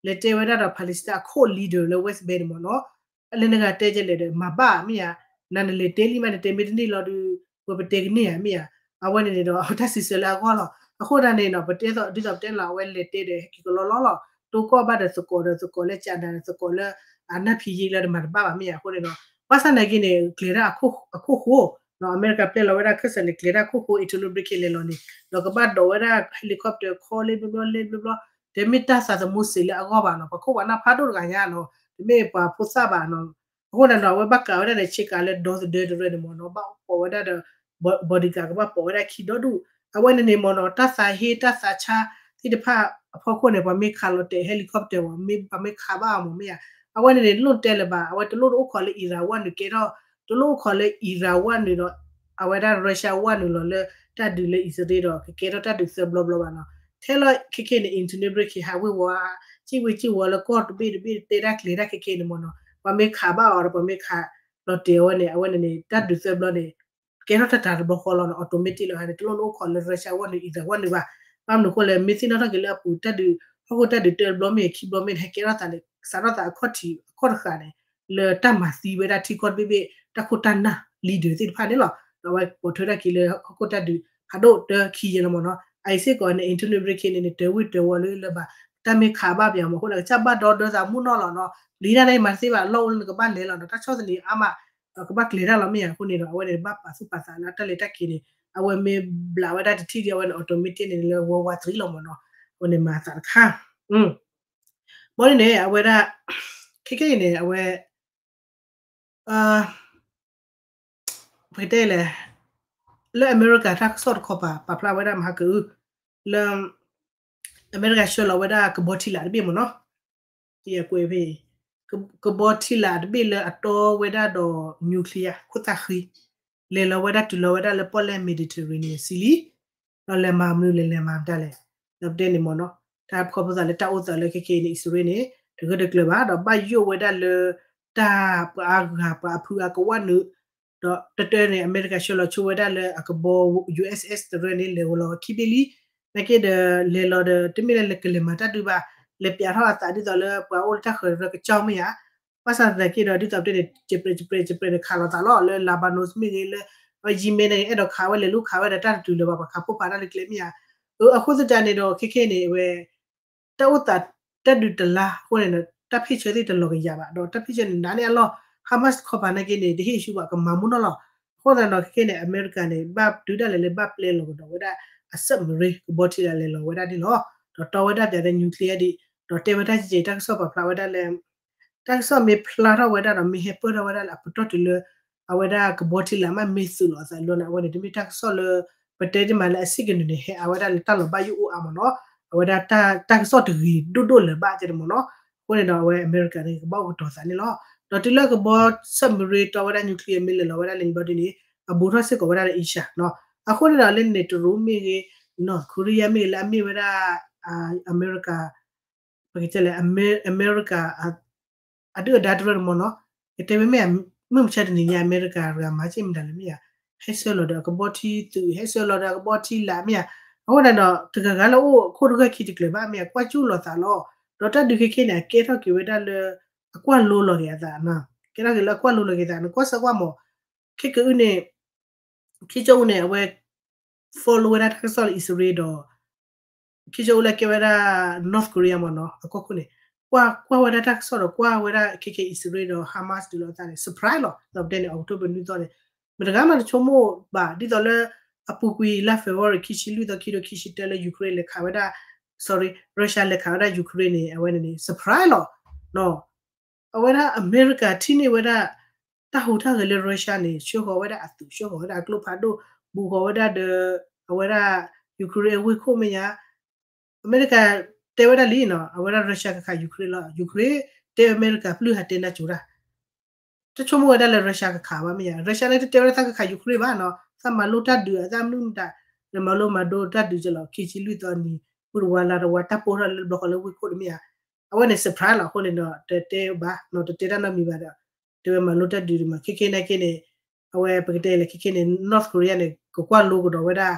လဲၤတဲဝဲဒၣ်ဒီး Palestine အခိၣ် leader လၢ West Bank န့ၣ်မ့ၢ်နီၤ လၢနဂၤတဲဒ်လဲၣ်ဒီး မၤဘၣ်မ့ၢ်ဧါ နနလဲၤတဲလံမး နတဲမ့ၢ်တန့ၢ်လီၤဒီး ပပတဲကန့ၢ်ဧါမ့ၢ်ဧါ အဝဲန့ၣ်န့ၣ်ဒီး အတၢ်စံးဆၢလၢအဂီၢ်လီၤ အဃိသတးန့ၣ်နီၤ ပတဲသိး ဒ်သိးပတဲလီၤ အဝဲလဲၤတဲဒီးဟဲက့ၤကလီလီလီၤ တိကီၢ်ဘၣ်ဒီးသကိးဒီးသကိးလၢကၠးနၤဒီးသကိးလၢ အနၢ်ဖံးယံာ်လၢတမၤတဘၣ်ဘၣ်မ့ၢ်ဧါ အဃိန့ၣ်ဒီး ဘၣ်ဆၣ်နာ်က့န့ၣ် ကျဲၤဒၣ်အခိၣ်ဃိ အမဲရကၤပျဲလီၤဝဲဒၣ်ခၢၣ်စးန့ၣ် ကျဲၤဒၣ်ခိၣ်ဃိ Antony Blinken လဲၤလီၤန့ၣ် ဒီးကဘၣ်ဒိးဝဲဒၣ် helicopter ခီလ့ဘျီဘျီလ့ဘျီဘျီ တမ့ၢ်တၢ်သးသမူစ့းလၢအဂီၢ်ဘၣ်နီၤ ပခိၣ်ပှၤနၢ်ဖးဒိၣ်တဂၤညါနီၤ တမ့ၢ်ပှၤဖိသၣ်ဘၣ်နီၤ အဃိန့ၣ်နီၤ အဝဲဘၣ်ကးဝဲဒၣ်ဒီးဆ့ကၤလၢဒီသဒၢတရၢန့ၣ်မ့ၢ်နီၤ ဘၣ်ပိာ်ဝဲဒၣ်ဒီး bodyguard ကဘၣ်ပိာ်ဝဲဒၣ်ခံဒီဒူၣ် အဝဲန့ၣ်န့ၣ်မ့ၢ်နီၤ တၢ်သးဟ့တၢ်သးဆါသ့ၣ်တဖၣ်အဖီခိၣ်န့ၣ် ပှၤမ့ၢ်ခးလီၤတဲာ် helicopter မ့ၢ်ပှၤမ့ၢ်ခးဘၣ်အီၤမ့ၢ်မ့ၢ်ဧါ အဝဲန့ၣ်န့ၣ် လိၣ်တဲလၢၤဘၣ် အဝဲတလိၣ်တအိၣ်ခိးလၢ Iran ဝဲနုာ်ကဲထီၣ် တလိၣ်အိၣ်ခိးလၢ Iran ဝဲနုာ်ဒီး အဝဲဒၣ် Russia ဝဲနုာ်လီၤလၢတၢ်ဒုးလၢအံၣ်စရ့လးဒီး ကကဲထီၣ်တၢ်ဒုးသၢဘျီဘျီဘၣ်နီၤ. ထဲလီၤခဲခဲအံၤန့ၣ် Antony Blinken ဟးဝ့ၤဝီၤ စံၣ်ဝ့ၤစံၣ်ဝီၤလၢကီၢ်တဘ့ၣ်တဘ့ၣ် တဲတၢ်ကျဲၤတၢ်ခဲခဲအံၤန့ၣ်မ့ၢ်နီၤ ပှၤမ့ၢ်ခးဘၣ်အီၤဒီး ပှၤမ့ၢ်ခးလီၤတဲာ်အီၤဝဲန့ၣ် အဝဲန့ၣ်န့ၣ် တၢ်ဒုးသၢဘျီန့ၣ် ကဲထီၣ်တၢ်တၢ်တဘျီဃီလီၤနီၤ automatic လီၤဟါန့ၣ် တလိၣ်နအိၣ်ခိးလၢ Russia ဝဲနုာ် အံၣ်စရ့လးဝဲနုာ်ဘၣ်. ဘၣ်မနုၤအဃိလဲၣ် မ့ၢ်သ့ၣ်နီၣ်ထီၣ်က့ၤလၢအပူၤတၢ်ဒုး ဟီၣ်ခိၣ်တၢ်ဒုးတဘျီမ့ၢ်ဂ့ၤ ခံဘျီမ့ၢ်ဂ့ၤ ဟဲကဲထီၣ်သးန့ၣ် စးထီၣ်သးအခီၣ်ထံးအခီၣ်တဃာ်န့ၣ် လၢတၢ်မၤသံဝဲဒၣ်ထံကီၢ်တဘ့ၣ်ဘ့ၣ် တၢ်ခိၣ်တၢ်နၢ် leader သ့ၣ်တဖၣ်န့ၣ်လီၤ. ဒီးအဝဲပိာ်ထွဲထီၣ်က့ၤလၢဟီၣ်ခိၣ်တၢ်ဒုး ဖးဒိၣ်တၢခံယဲလီၤမ့ၢ်နီၤ. အအံၤစ့ၢ်ကီးန့ၣ် Antony Blinken န့ၣ်န့ၣ် တၢ်ဝ့ၢ်တၢ်ဝီလၢလၢဘၣ် တၢ်မ့ၢ်ခးဘၣ်ပယီၤမ့ၢ်အဃိန့ၣ် ကစၢ်ဘၣ်ဒီဒၢသးမုၢ်နီၢ်လီၤနီၤ. လံာ်တၢ်န့ၣ် မၤသ့ဘၣ်လီၢ်အိၣ်လၢနကဘၣ်လဲၤလီၤနီၤ တၢ်ဆီၣ်သနံးအါမး ကဘၣ်ကျဲၤတၢ်လီၤမ့ၢ်ဧါ. အဃိန့ၣ်ဒီး အဝဲန့ၣ်ဘၣ်ပာ်သူၣ်ပာ်သးလၢတၢ်လဲၤတၢ်က့ၤန့ၣ် အဝဲမ့ၢ်ဘျးဝဲဒၣ်တထံၣ်ဒီး အဝဲန့ၣ် automatic န့ၣ် လၢ World War Three လီၤမ့ၢ်နီၤ. အဝဲန့ၣ်မၤအသးတခါ ဘီန့ၣ်န့ၣ် အဝဲဒၣ် ခဲခဲအံၤန့ၣ် အဝဲ ပကတဲလဲၣ် လၢအမဲရကၤတၢ်ကစီၣ်တခီပၤ ပာ်ဖျါဝဲဒၣ်မဟါကအု လၢ အမဲရကၤဆှၢလီၤဝဲဒၣ်ကဘီထံလာ်တဘ့ၣ်မ့ၢ်နီၤ. ကွဲးဖဲ ကဘီထံလာ်တဘ့ၣ်လၢအတီဝဲဒၣ်ဒီး nuclear ခိၣ်သၣ်ဃံ လဲၤလီၤဝဲဒၣ်တုၤလီၤဝဲဒၣ်လၢပီၣ်လဲၣ် Mediterranean Sea လံ ဒီးလဲၤမၤမနုၤလဲၣ် လဲၤမၤမတၤလဲၣ်. ဒီးပတဲန့ၣ်မ့ၢ်နီၤ တၢ်ဖီၣ်ဖိသးလၢတၢ်အိၣ်သးလၢခဲခဲအံၤန့ၣ် အံၣ်စရ့လးန့ၣ် တဂၢၢ်တကျၢၤဘၣ် ဒီးဘၣ်ယိၣ်ဝဲဒၣ်လၢ တၢ်ပှၤအါဂၤပှၤအဖုအါကဝၢ်နုာ် ဒီးတၢတၢန့ၣ် အမဲရကၤဆှၢလီၤဆိဝဲဒၣ်လၢအကဘီ USS တရၢန့ၣ် လဲၤဝဲလီၤခံဘ့ၣ်လံ. နာ်က့ဒီး လဲၤလီၤဒီး တမ့ၢ်လၢလဲၤကလဲၤမၤတၢ်ဒုးဘၣ် လဲၤပျးထီၣ်အသးဒ်သိးလၢပှၤအိၣ်လၢတၢ်ဃၢၤတရၢကစီၣ်မ့ၢ်ဧါ. ဘၣ်ဆၣ်သနာ်က့ဒီး ဒ်သိးပတဲန့ၣ် ကပြဲးကပြဲးကပြဲးန့ၣ် ခးလိာ်သးလီၤ လၢ Lebanon မ့ၢ်ဂ့ၤ လၢ Yemen န့ၣ် အဲၣ်ဒိးခးဝဲလဲၤလူၤခးဝဲဒီးတၢ်တတုၤလၢၤဘၣ် ပှၤခးဖိဖးတၢ်လၢကျဲမ့ၢ်ဧါ. အဃိသတးန့ၣ်ဒီး ခဲခဲန့ၣ် အဝဲ တၢ်အိၣ်သးတၢ်ဒုးတလါအဃိန့ၣ်ဒီး တၢ်ဖ့ၣ်ဆၢသ့ၣ်တလီၤကယၤဘၣ် ဒီးတၢ်ဖ့ၣ်ဆၢန့ၣ် နၤန့ၣ်အလီၢ် Hamas တခီပၤနာ်က့န့ၣ် တဟ့ၣ်ဆူဘၣ် ကမၤမူနီၢ်လီၤ. အဃိသတးဒီး ခဲခဲန့ၣ် အမဲရကၤန့ၣ် ဘၣ်တုၤဒၣ်လဲာ်လၢဘၣ်ပျဲလီၤကဒီးဝဲဒၣ် အ submarine ကဘီထံလာ်လဲၤလီၤဝဲဒၣ်န့ၣ်လီၤ. ဒီးတီဝဲဒၣ်ပျးဒီး nuclear ဒံး ဒီးတဲဝဲတၢ်ကဲကဲ တၢ်ကစီၣ်ပာ်ဖျါဝဲဒၣ်လၢ တၢ်ကစီၣ်မ့ၢ်ဖျါထီၣ်ဝဲဒၣ်ဒီး မ့ၢ်ဟဲပၢၢ်ထီၣ်ဝဲဒၣ်လၢအပတီၢ်တုၤလၢ အဝဲဒၣ်ကဘီထံလာ်မးမ့ၢ်သုးလီၤအသးလီၤန့ၣ် အဝဲန့ၣ် တမ့ၢ်တၢ်ကစီၣ်လၢ ပတဲတ့ၢ်မးလၢအဆံးကနံၣ်န့ၣ် ဟဲအါဝဲဒၣ်လၢတၢ်လီၤဘၣ်ယိၣ်အိၣ်အါမ့ၢ်နီၤ. အဝဲဒၣ်တၢ်ကစီၣ်တဂ့ၤဒိၣ်ဒိၣ်လၢၤဘၣ်တဲတမ့ၢ်နီၤ. အဃိန့ၣ်ဒီး အဝဲအမဲရကၤန့ၣ် ကဘၣ်အိၣ်ကတီၤသးန့ၣ်လီၤ. ဒီးတုၤလၢကဘီ submarine တီဝဲဒၣ် nuclear မ့ၢ်လဲၤလီၤဝဲဒၣ်လၢန့ၣ်ဘျီဒ်န့ၣ် အဘူးထီၣ်စ့ၢ်ကီးဝဲဒၣ်လၢ Asia နီၤ. အဃိန့ၣ်ဒီးလၢန့ၣ် တရူးမ့ၢ်ဂ့ၤ North Korea မ့ၢ်ဂ့ၤ လၢအမ့ၢ်ဝဲဒၣ် အမဲရကၤ ပကတဲလဲၣ် အမဲရကၤ အဒုၣ်အဒါတရၢၣ်တမ့ၢ်နီၤ, ကတဲဝဲမ့ၢ် မုၢ်မဆါတနံၤညါ အမဲရကၤတဂၤမၤစ့ၢ်မတၤလဲၣ်မ့ၢ်ဧါ, ဟဲဆှၢလီၤဒီးအကဘီထံသုး ဟဲဆှၢလီၤဒီးအကဘီထံလာ်မ့ၢ်ဧါ, အဃိန့ၣ်ဒီး တဂၤဂၤလၢအိၣ်ခိၣ်တဂၢၢ်ခံတကျၢၤဘၣ်မ့ၢ်ဧါ, ကွၢ်ကၠူၣ်လီၤသးလီၤ, ဒီးတၢ်ဒုးခဲခဲန့ၣ် အကဲထီၣ်က့ၤဝဲဒၣ်လၢ အကွၢ်လိလီၤက့ၤအသး, ကဲထီၣ်က့ၤလၢအကွၢ်လိလီၤက့ၤသး နကွၢ်စၢၤကွၢ်မး ခဲကအုန့ၣ် ခံကၠိအူန့ၣ် အဝဲ follow ဝဲဒၣ်တၢ်ကစီၣ်လၢအံၣ်စရ့လးဒီး ခံကၠိအူလၢကဲဝဲဒၣ် North Korea မ့ၢ်နီၤ, အကီၢ်ခိၣ်န့ၣ် ကွၢ် ကွၢ်ဝဲဒၣ်တၢ်ကစီၣ်ဒီး ကွၢ်ဝဲဒၣ်ခဲခဲအံၣ်စရ့လးဒီး Hamas တုၤလီၤအသးန့ၣ် surprise လီၤ. ဒီးပတဲန့ၣ် October နွံသီန့ၣ် မတဂၤမးတဆိကမိၣ်ဘၣ် ဒ်သိးလၢ အပူၤကွံာ်လါ February ခံဆံလွံၢ်သီ ခံကထိခံဆံတၢလၢ Ukraine လဲၤခးဝဲဒၣ် sorry Russia လဲၤခးဝဲဒၣ် Ukraine န့ၣ် အဝဲန့ၣ်န့ၣ် surprise လီၤ. အဝဲဒၣ်အမဲရကၤထံၣ်န့ၢ်ဝဲဒၣ် တၢ်ဟူးတၢ်ဂဲၤလၢ Russia န့ၣ် ဆှၢဃီၤဝဲဒၣ်အသုး ဆှၢဃီၤဝဲဒၣ်အကျိဖးဒိၣ် ဘူးဃီၤဝဲဒၣ်ဒီး အဝဲဒၣ် Ukraine အဝ့ၢ်ခိၣ်မ့ၢ်ညါ, အမဲရကၤတဲဝဲဒၣ်လံနီၤ အဝဲဒၣ် Russia ကခး Ukraine လီၤ. Ukraine တဲအမဲရကၤပျုၢ်ဟးတဲနၢ်ကၠိတၢ် တဆိကမိၣ်ဝဲဒၣ်လၢ Russia ကခးဘၣ်မ့ၢ်ညါ, Russia န့ၣ်တတဲဝဲဒၣ်သးကခး Ukraine ဘၣ်နီၤ, သးမၤလိတၢ်ဒုးအသးမနုၤမတၤ, နမၤလိမၤဒိတၢ်ဒုးကလီၤ ခံဆံလွံၢ်သီနံၤ ပူၤတဝါလါတဝါ တၢ်ပိၢ်ထီၣ်လၢဘျီဃီလၢဝ့ၢ်ခိၣ်တမ့ၢ်ဧါ, အဝဲန့ၣ် surprise လီၤ. အဃိန့ၣ်ဒီး တတဲဘၣ်နီၤ တတဲတၢ်နီတမံၤဘၣ်ဒီး တဲဝဲမၤလိတၢ်ဒုးဒံးမး ခဲခဲနာ်က့န့ၣ် အဝဲပကတဲလဲၣ် ခဲခဲန့ၣ် North Korea န့ၣ် ကကွၢ်လိကဒီးဝဲဒၣ်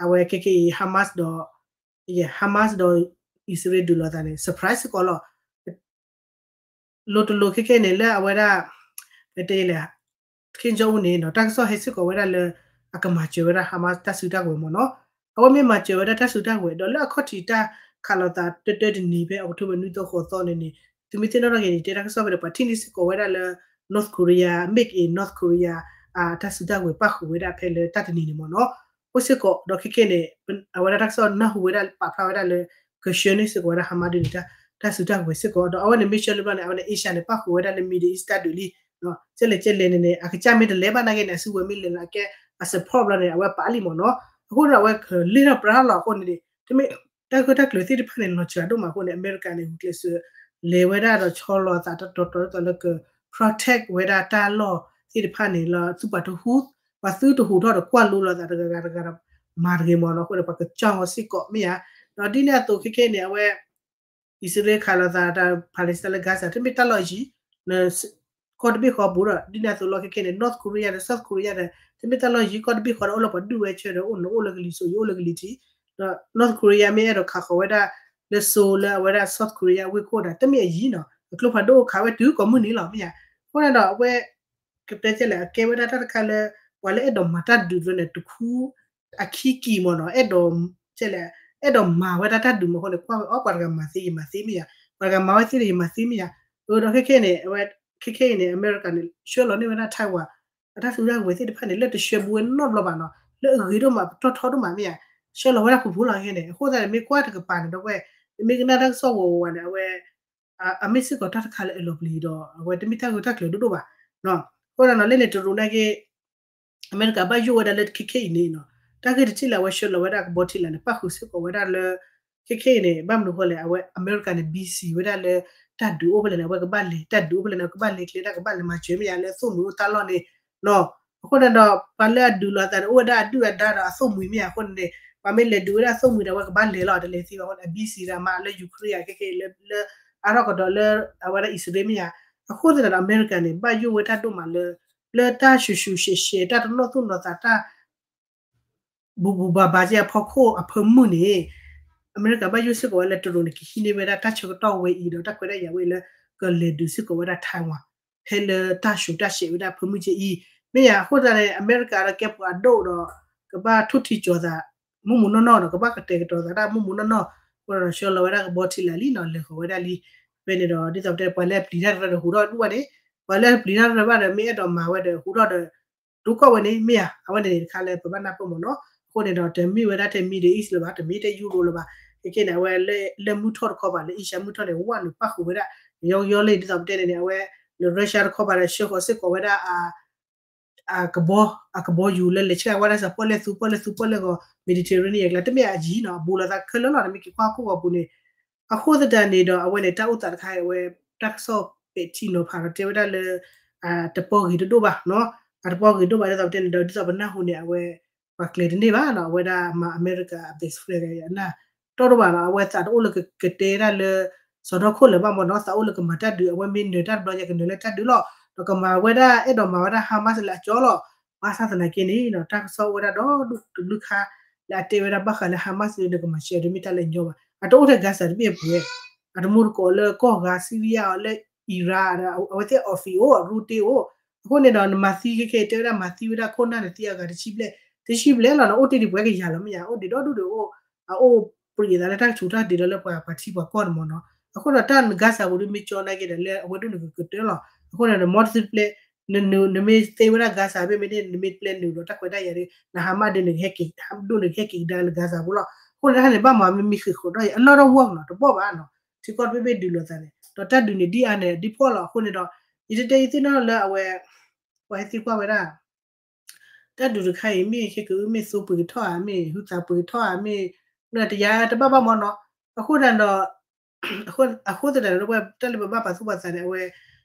အဝဲခဲခဲအံၤ Hamas ဒီး Hamas ဒီး အံၣ်စရ့လးဒုးလိာ်သးန့ၣ် surprise စ့ၢ်ကီးလီၤ. လိၤတလိၤခဲခဲန့ၣ် လၢအဝဲဒၣ် ပတဲလဲၣ် Kim Jong Un န့ၣ်နီၤ တၢ်ကစီၣ်ဟဲစ့ၢ်ကီးဝဲဒၣ်လၢ အကမၤစၢၤဝဲဒၣ် Hamas တၢ်စုတၢ်ကဝဲၤမ့ၢ်နီၤ, အဝဲမ့ၢ်မၤစၢၤဝဲဒၣ်တၢ်စုတၢ်ကဝဲၤ ဒီးလၢအခီၣ်ထံးတၢ်ခးလိာ်သးတၢတၢတနံၤဖဲ October နွံသီဃိးသီန့ၣ်န့ၣ် သုမ့ၢ်သ့ၣ်နီၣ်ထီၣ်က့ၤန့ၣ် တဲတၢ်ကစီၣ်ဖဲဒီး ပှၤထံၣ်န့ၢ်စ့ၢ်ကီးဝဲဒၣ်လၢ North Korea, Made in North Korea တၢ်စုတၢ်ကဝဲၤပၣ်ဃုာ်ဝဲဒၣ်ဖဲလၢတၢ်တနံၤန့ၣ်မ့ၢ်နီၤ, အိၣ်စ့ၢ်ကီး ဒီးခဲခဲန့ၣ် အဝဲဒၣ်တၢ်ကစီၣ်နၢ်ဟူဝဲဒၣ်ပာ်ဖျါဝဲဒၣ်လၢ ကဆှၢန့ၢ်စ့ၢ်ကီးဝဲဒၣ် Hamas ဒ်န့ၣ် တၢ်စုတၢ်ကဝဲၤစ့ၢ်ကီး ဒီးအဝဲန့ၣ်မ့ၢ်ဆှၢလၢဘျီန့ၣ် အဝဲန့ၣ် Asia န့ၣ် ပၣ်ဃုာ်ဝဲဒၣ်လၢ Middle East တၢ်ဒုးလံ ကဲလဲၣ်ကဲလဲၣ်န့ၣ်န့ၣ် အကစၢ်မ့ၢ်တလဲၤဘၣ်နာ်က့န့ၣ် အစုဝဲမ့ၢ်လဲၤလၢအကဲ အ support ဘျီန့ၣ် အဝဲပာ်လံမ့ၢ်နီၤ, အဃိန့ၣ် အဝဲကလ့ၢ်ထီၣ်ပြၢထီၣ်လီၤအဃိန့ၣ် တမ့ၢ် တၢ်ဂၢၢ်တၢ်ကျၢၤသ့ၣ်တဖၣ်န့ၣ် လီၤစှၤဒိၣ်မးအဃိန့ၣ် အမဲရကၤန့ၣ် ဂုာ်ကျဲးစၢး လဲၤဝဲဒၣ်ဒီးဆီလီၤအသးတတီၤတီၤဒ်သိးလၢက protect ဝဲဒၣ်တၢ်လီၢ်သ့ၣ်တဖၣ်န့ၣ်လီၤ သူၣ်ပာ်တဟူ ပှၤသုတဟူးထီၣ်ဒီးကွၢ်လိလီၤသးတဂၤဂၤတဂၤဒီး မၤတဂ့ၤမ့ၢ်နီၤ. အဃိဒီးပှၤကစၢ်ဂီၤစ့ၢ်ကီးမ့ၢ်ဧါ. ဒီးဒ်န့ၣ်အသိးခဲခဲအံၤန့ၣ် အဝဲ အံၣ်စရ့လးခးလိာ်သးတၢ် Palestine လၢ Gaza တမ့ၢ်တၢ်လီၢ်ယံၤ ကီၢ်တဘ့ၣ်ဃီပူၤဒီး ဒ်န့ၣ်အသိးလီၤခဲခဲန့ၣ် North Korea ဒီး South Korea ဒီး တမ့ၢ်တၢ်လီၢ်ယံၤ ကီၢ်တဘ့ၣ်ဃီဒီး အိၣ်လၢပှၤဒုးဝဲဆၢဒီး အိၣ်နအိၣ်လၢကလံၤစိး ယအိၣ်လၢကလံၤထံး ဒီး North Korea မ့ၢ်အဲၣ်ဒိးခးဃီၤဝဲဒၣ် လၢစိၤလၢအဝဲဒၣ် South Korea ဝ့ၢ်ခိၣ်ဒီး တမ့ၢ်အယံၤနီၤ အကျိဖးဒိၣ်အိၣ်ခးဝဲတုၤကိးမုၢ်နံၤလီၤမ့ၢ်ဧါ. အဃိန့ၣ်ဒီးအဝဲ ကတဲကဲလဲၣ် အကဲဝဲဒၣ်တၢ်တခါလၢ ပှၤလၢအဲၣ်ဒိးမၤတၢ်ဒုးတဖၣ်န့ၣ် တခူ အခံကံၢ်မ့ၢ်နီၤ အဲၣ်ဒိး ကဲလဲၣ် အဲၣ်ဒိးမၤဝဲဒၣ်တၢ်ဒုးမ့ၢ်အဃိန့ၣ် ကွၢ်ဝဲအီၤ ပှၤတဂၤမၤသ့ယမၤသ့မ့ၢ်ဧါ, ပှၤတဂၤမၤဝဲသ့ဒီးယမၤသ့မ့ၢ်ဧါ. အဒီးခဲခဲန့ၣ် အဝဲ ခဲခဲအံၤန့ၣ် အမဲရကၤန့ၣ် ဆှၢလီၤန့ၢ်ဝဲဒၣ် Taiwan အတၢ်စုတၢ်ကဝဲၤသ့ၣ်တဖၣ်န့ၣ် လၢတဆှၢဘူးဝဲနီတဘျီဘၣ်နီၤ လၢအဂ့ၤဒိၣ်မး ပတီၢ်ထီဒိၣ်မးမ့ၢ်ဧါ, ဆှၢလီၤဝဲဒၣ်ဖူဖူလီၤခဲန့ၣ်. အဃိသတးန့ၣ် မ့ၢ်ကွၢ်တကပၤန့ၣ်ဒီးဝဲ နမ့ၢ်ကနၣ်တၢ်ကစီၣ်ဝဲဝဲန့ၣ် အဝဲ အမ့ၢ်စ့ၢ်ကီးတၢ်တခါလၢအလီၤပျံၤဒီး အဝဲတမ့ၢ်တၢ်ဂ့ၢ်တၢ်ကျိၤဒိၣ်ဒိၣ်ဘၣ်. အဃိသတးဒီးလၢန့ၣ် တရူးနာ်က့ အမဲရကၤဘၣ်ယိၣ်ဝဲဒၣ်လၢခဲခဲအံၤန့ၣ်နီၤ တၢ်ဂ့ၢ်တထံၣ်လၢအဝဲဆှၢလီၤဝဲဒၣ်ကဘီထံလာ်န့ၣ် ပၣ်ဃုာ်စ့ၢ်ကီးဝဲဒၣ်လၢ ခဲခဲအံၤန့ၣ် ဘၣ်မနုၤဃိလဲၣ် အဝဲအမဲရကၤန့ၣ် busy ဝဲဒၣ်လၢ တၢ်ဒုးအိၣ်ဖဲလဲၣ်န့ၣ် အဝဲကဘၣ်လဲၤ တၢ်ဒုးအိၣ်ဖဲလဲၣ်န့ၣ် အဝဲကဘၣ်လဲၤကျဲ တၢ်ကဘၣ်လဲၤမၤစၢၤမ့ၢ်ဧါ လၢအသိၣ်မှံၤအိၣ်တၢ်လီၢ်န့ၣ်နီၤ. အဃိန့ၣ်ဒီး ပှၤလၢအဒုးလိာ်သးန့ၣ် အိၣ်ဝဲဒၣ်အဒုၣ်အဒါဒီးအသိၣ်မှံၤမ့ၢ်ဧါ. အဃိန့ၣ်န့ၣ် ပှၤမ့ၢ်လဲၤဒုးဝဲဒၣ်အသိၣ်မှံၤဒီး အဝဲကဘၣ်လဲၤလီၤ တလဲၤသ့ဘၣ်အဃိန့ၣ် အ busy ဒၣ်မးလၢ Ukraine ခဲခဲအံၤ လၢ လၢအါထီၣ်ကဒီးလၢ အဝဲဒၣ်အံၣ်စရ့လးမ့ၢ်ဧါ. အဃိသတးဒီး အမဲရကၤန့ၣ် ဘၣ်ယိၣ်ဝဲတၢ်ဒိၣ်မးလၢ လၢတၢ်ဆူးဆူးရှဲးရှဲး တၢ်တနီၣ်သူၣ်နီၣ်သး တၢ် ဘူးဘူးဘၣ်ဘၣ်ကဲအဖီခိၣ်အဖၢမုၢ်န့ၣ် အမဲရကၤဘၣ်ယိၣ်စ့ၢ်ကီးဝဲလၢတရူးန့ၣ် ကဟံးန့ၢ်ဝဲဒၣ်တၢ်ဆၢကတီၢ်ဝဲအံၤဒီး တၢ်ခွဲးတၢ်ယာ်ဝဲအံၤလၢ ကလဲၤဒုးစ့ၢ်ကီးဝဲဒၣ် Taiwan ဖဲလၢတၢ်ဆူးတၢ်ရှဲးဝဲဒၣ်ဖၢမုၢ်ကဲအံၤ မ့ၢ်ဧါ. အဃိသတးန့ၣ် အမဲရကၤဒီးကဲပှၤအဒိၣ်ဒီး ကဘၣ်ထူၣ်ထံကၠီၤသး မုၢ်မုၢ်နီၢ်နီၢ်ဒီး ကဘၣ်ကတဲာ်ကတီၤသးတၢ်မုၢ်မုၢ်နီၢ်နီၢ် အဃိဒီးဆှၢလီၤဝဲဒၣ်ကဘီထံလာ်လံနီၤ လဲၤဃီၤဝဲဒၣ်လံ. ဖဲန့ၣ်ဒီး ဒ်သိးပတဲ ပှၤလၢအပျံၤတၢ်တဖၣ်ဒီးဟူးထီၣ်ဒူၣ်ဘၣ်န့ၣ် ပှၤလၢအပျံၤတၢ်တဖၣ်ဒီး မ့ၢ်အဲၣ်ဒိးမၤဝဲဒီးဟူးထီၣ်ဒီး ဒိကီၢ်ဝဲန့ၣ် မ့ၢ်ဧါ. အဝဲန့ၣ်န့ၣ်တခါလၢပဘၣ်နၢ်ပၢၢ်မ့ၢ်နီၤ. အဃိန့ၣ်ဒီး တမ့ၢ်ဝဲဒၣ်ထဲ Middle East လၢၤဘၣ် တမ့ၢ်ထဲ Europe လၢၤဘၣ်. ခဲခဲန့ၣ် အဝဲလၢမုၢ်ထီၣ်တခီဘၣ် လၢ Asia မုၢ်ထီၣ်န့ၣ် ဝဲနုာ်ပၣ်ဃုာ်ဝဲဒၣ် ယီယီလၢ ဒ်သိးပတဲန့ၣ်န့ၣ် အဝဲ လၢ Russia တခီဘၣ်ဒီး ဆှၢဃီၤစ့ၢ်ကီးဝဲဒၣ် အကဘီ အကဘီယူၤလၢလဲၤဆှၢဝဲဒၣ်စ့ၢ် ပီၣ်လဲၣ်သူပီၣ်လဲၣ်သူပီၣ်လဲၣ်ဂီၤ Mediterranean အကျါ တမ့ၢ်အယံၤနီၤ အဘူးလိာ်သးခဲလၢာ်လီၤ နမ့ၢ်က့ၤကွၢ်ဟီၣ်ခိၣ်ဂီၤပူၤန့ၣ်. အဃိသတးန့ၣ်ဒီး အဝဲန့ၣ် တၢ်အိၣ်သးတခါအံၤ အဝဲတၢ်ကစီၣ်ပဲာ်ထံနီၤဖးဒီးတဲဝဲဒၣ်လၢ တပီဂ့ၤတဒိၣ်ဘၣ်နီၤ. အတပီဂ့ၤဒိၣ်ဘၣ် ဒ်သိးပတဲန့ၣ်ဒီး ဒ်သိးပနၢ်ဟူန့ၣ် အဝဲ ပှၤကျဲၤတန့ၢ်ဘၣ်နီၤ အဝဲဒၣ်မၤအမဲရကၤ best friend အနၢ်တီၢ်ဒိၣ်ဘၣ်နီၤ အဝဲသးတအိၣ်လၢကကတဲဒၣ်လၢ စီၤဒီခိၣ်လၢၤဘၣ်မ့ၢ်နီၤ သးအိၣ်လၢကမၤတၢ်ဒုး အဝဲမ့ၢ်နၢၤတၢ်တဘျီညါ ကနၢၤလၢတၢ်ဒုးလီၤ ဒီးကမၤဝဲဒၣ် အဲၣ်ဒိးမၤဝဲဒၣ် Hamas လၢအကၠီလီၤ. ဘၣ်ဆၣ်သနာ်က့န့ၣ်နီၤ တၢ်ကစီၣ်အိၣ်ဝဲဒၣ်ဒီဒူၣ်တဘျုးခါ လၢအတဲဝဲဒၣ်ဘၣ်ဃးလၢ Hamas န့ၣ် နကမၤစၢၤတမ့ၢ်တၢ်လၢညီဘၣ် အတအိၣ်ထဲ Gaza တဘ့ၣ်အပူၤဝဲ အတမူတကိးလၢကီၢ်ဂၤ Syria အီၤလၢ Iran ဒီး အဝဲသ့ၣ် office အိၣ် အရူတ့ၢ်အိၣ် အဃိန့ၣ်ဒီး နမၤသံခဲခဲ တဲဝဲဒၣ်မၤသံဝဲဒၣ်ခိၣ်နၢ်န့ၣ် သံအဂၤတဆံဘျဲၣ် တဆံဘျဲၣ်လီၤနီၤ အိၣ်တ့ၢ်ဒံးပဝဲကယၤလီၤမ့ၢ်ယၤ အိၣ်ဒံးဒီဒူၣ်ဒီးအိၣ် အအိၣ်ပြံးအသးလၢတၢ်ကဆူးတၢ်ဒ့းဒီးလၢပှၤပှၤထံပှၤကီၢ်န့ၣ်မ့ၢ်နီၤ. အဃိဒီးတၢ် Gaza ပူၤဒ်မ့ၢ်ကၠီနာ်က့ဒီး လၢအဝဲဒၣ်နကကတၢၢ်လီၤ. အဃိန့ၣ်ဒီး မ်တသုတပျဲ နမ့ၢ်သ့ဝဲဒၣ် Gaza ဘ့ၣ်မ့ၢ်န့ၣ် နမ့ၢ်တပျဲနုာ်ဒီးတၢ်ခွဲးတၢ်ယာ်ဒီး န Hamas ဒုးနကဟဲက့ၤ ဒိၣ်နကဟဲက့ၤကဒါလၢ Gaza ပူၤလီၤ. အဃိန့ၣ်တၢ်န့ၣ် ဘၣ်မၤမ့ၢ်မံဃ့ၢ်ဃီးဒီး အလီၢ်တဝီကနီၤ တဘီၣ်ဘၣ်နီၤ ထံကီၢ်တဘ့ၣ်ဘ့ၣ်ဒုးလိာ်သးန့ၣ် ဒီးတၢ်ဒုးန့ၣ် ဒ်အါန့ၣ် ဒ်ဖှီၣ်လီၤ. အဃိန့ၣ်ဒီး ယတတဲယသ့ၣ်နီၣ်လၢအဝဲ ပှၤဟဲသံကွၢ်ဝဲဒၣ် တၢ်ဒုးတခါအံၤ မ့ၢ်ခဲကအု မ့ၢ်သိပှ့ၤကထီၣ်ဧါ မ့ၢ်ဟုသးပှ့ၤကထီၣ်ဧါ မ့ၢ် တယၤတဘၣ်ဘၣ်မ့ၢ်နီၤ. အဃိသတးဒီး အဃိသတးဒီး တၢ်လၢပဘၣ်ပာ်သူၣ်ပာ်သးန့ၣ် အဝဲ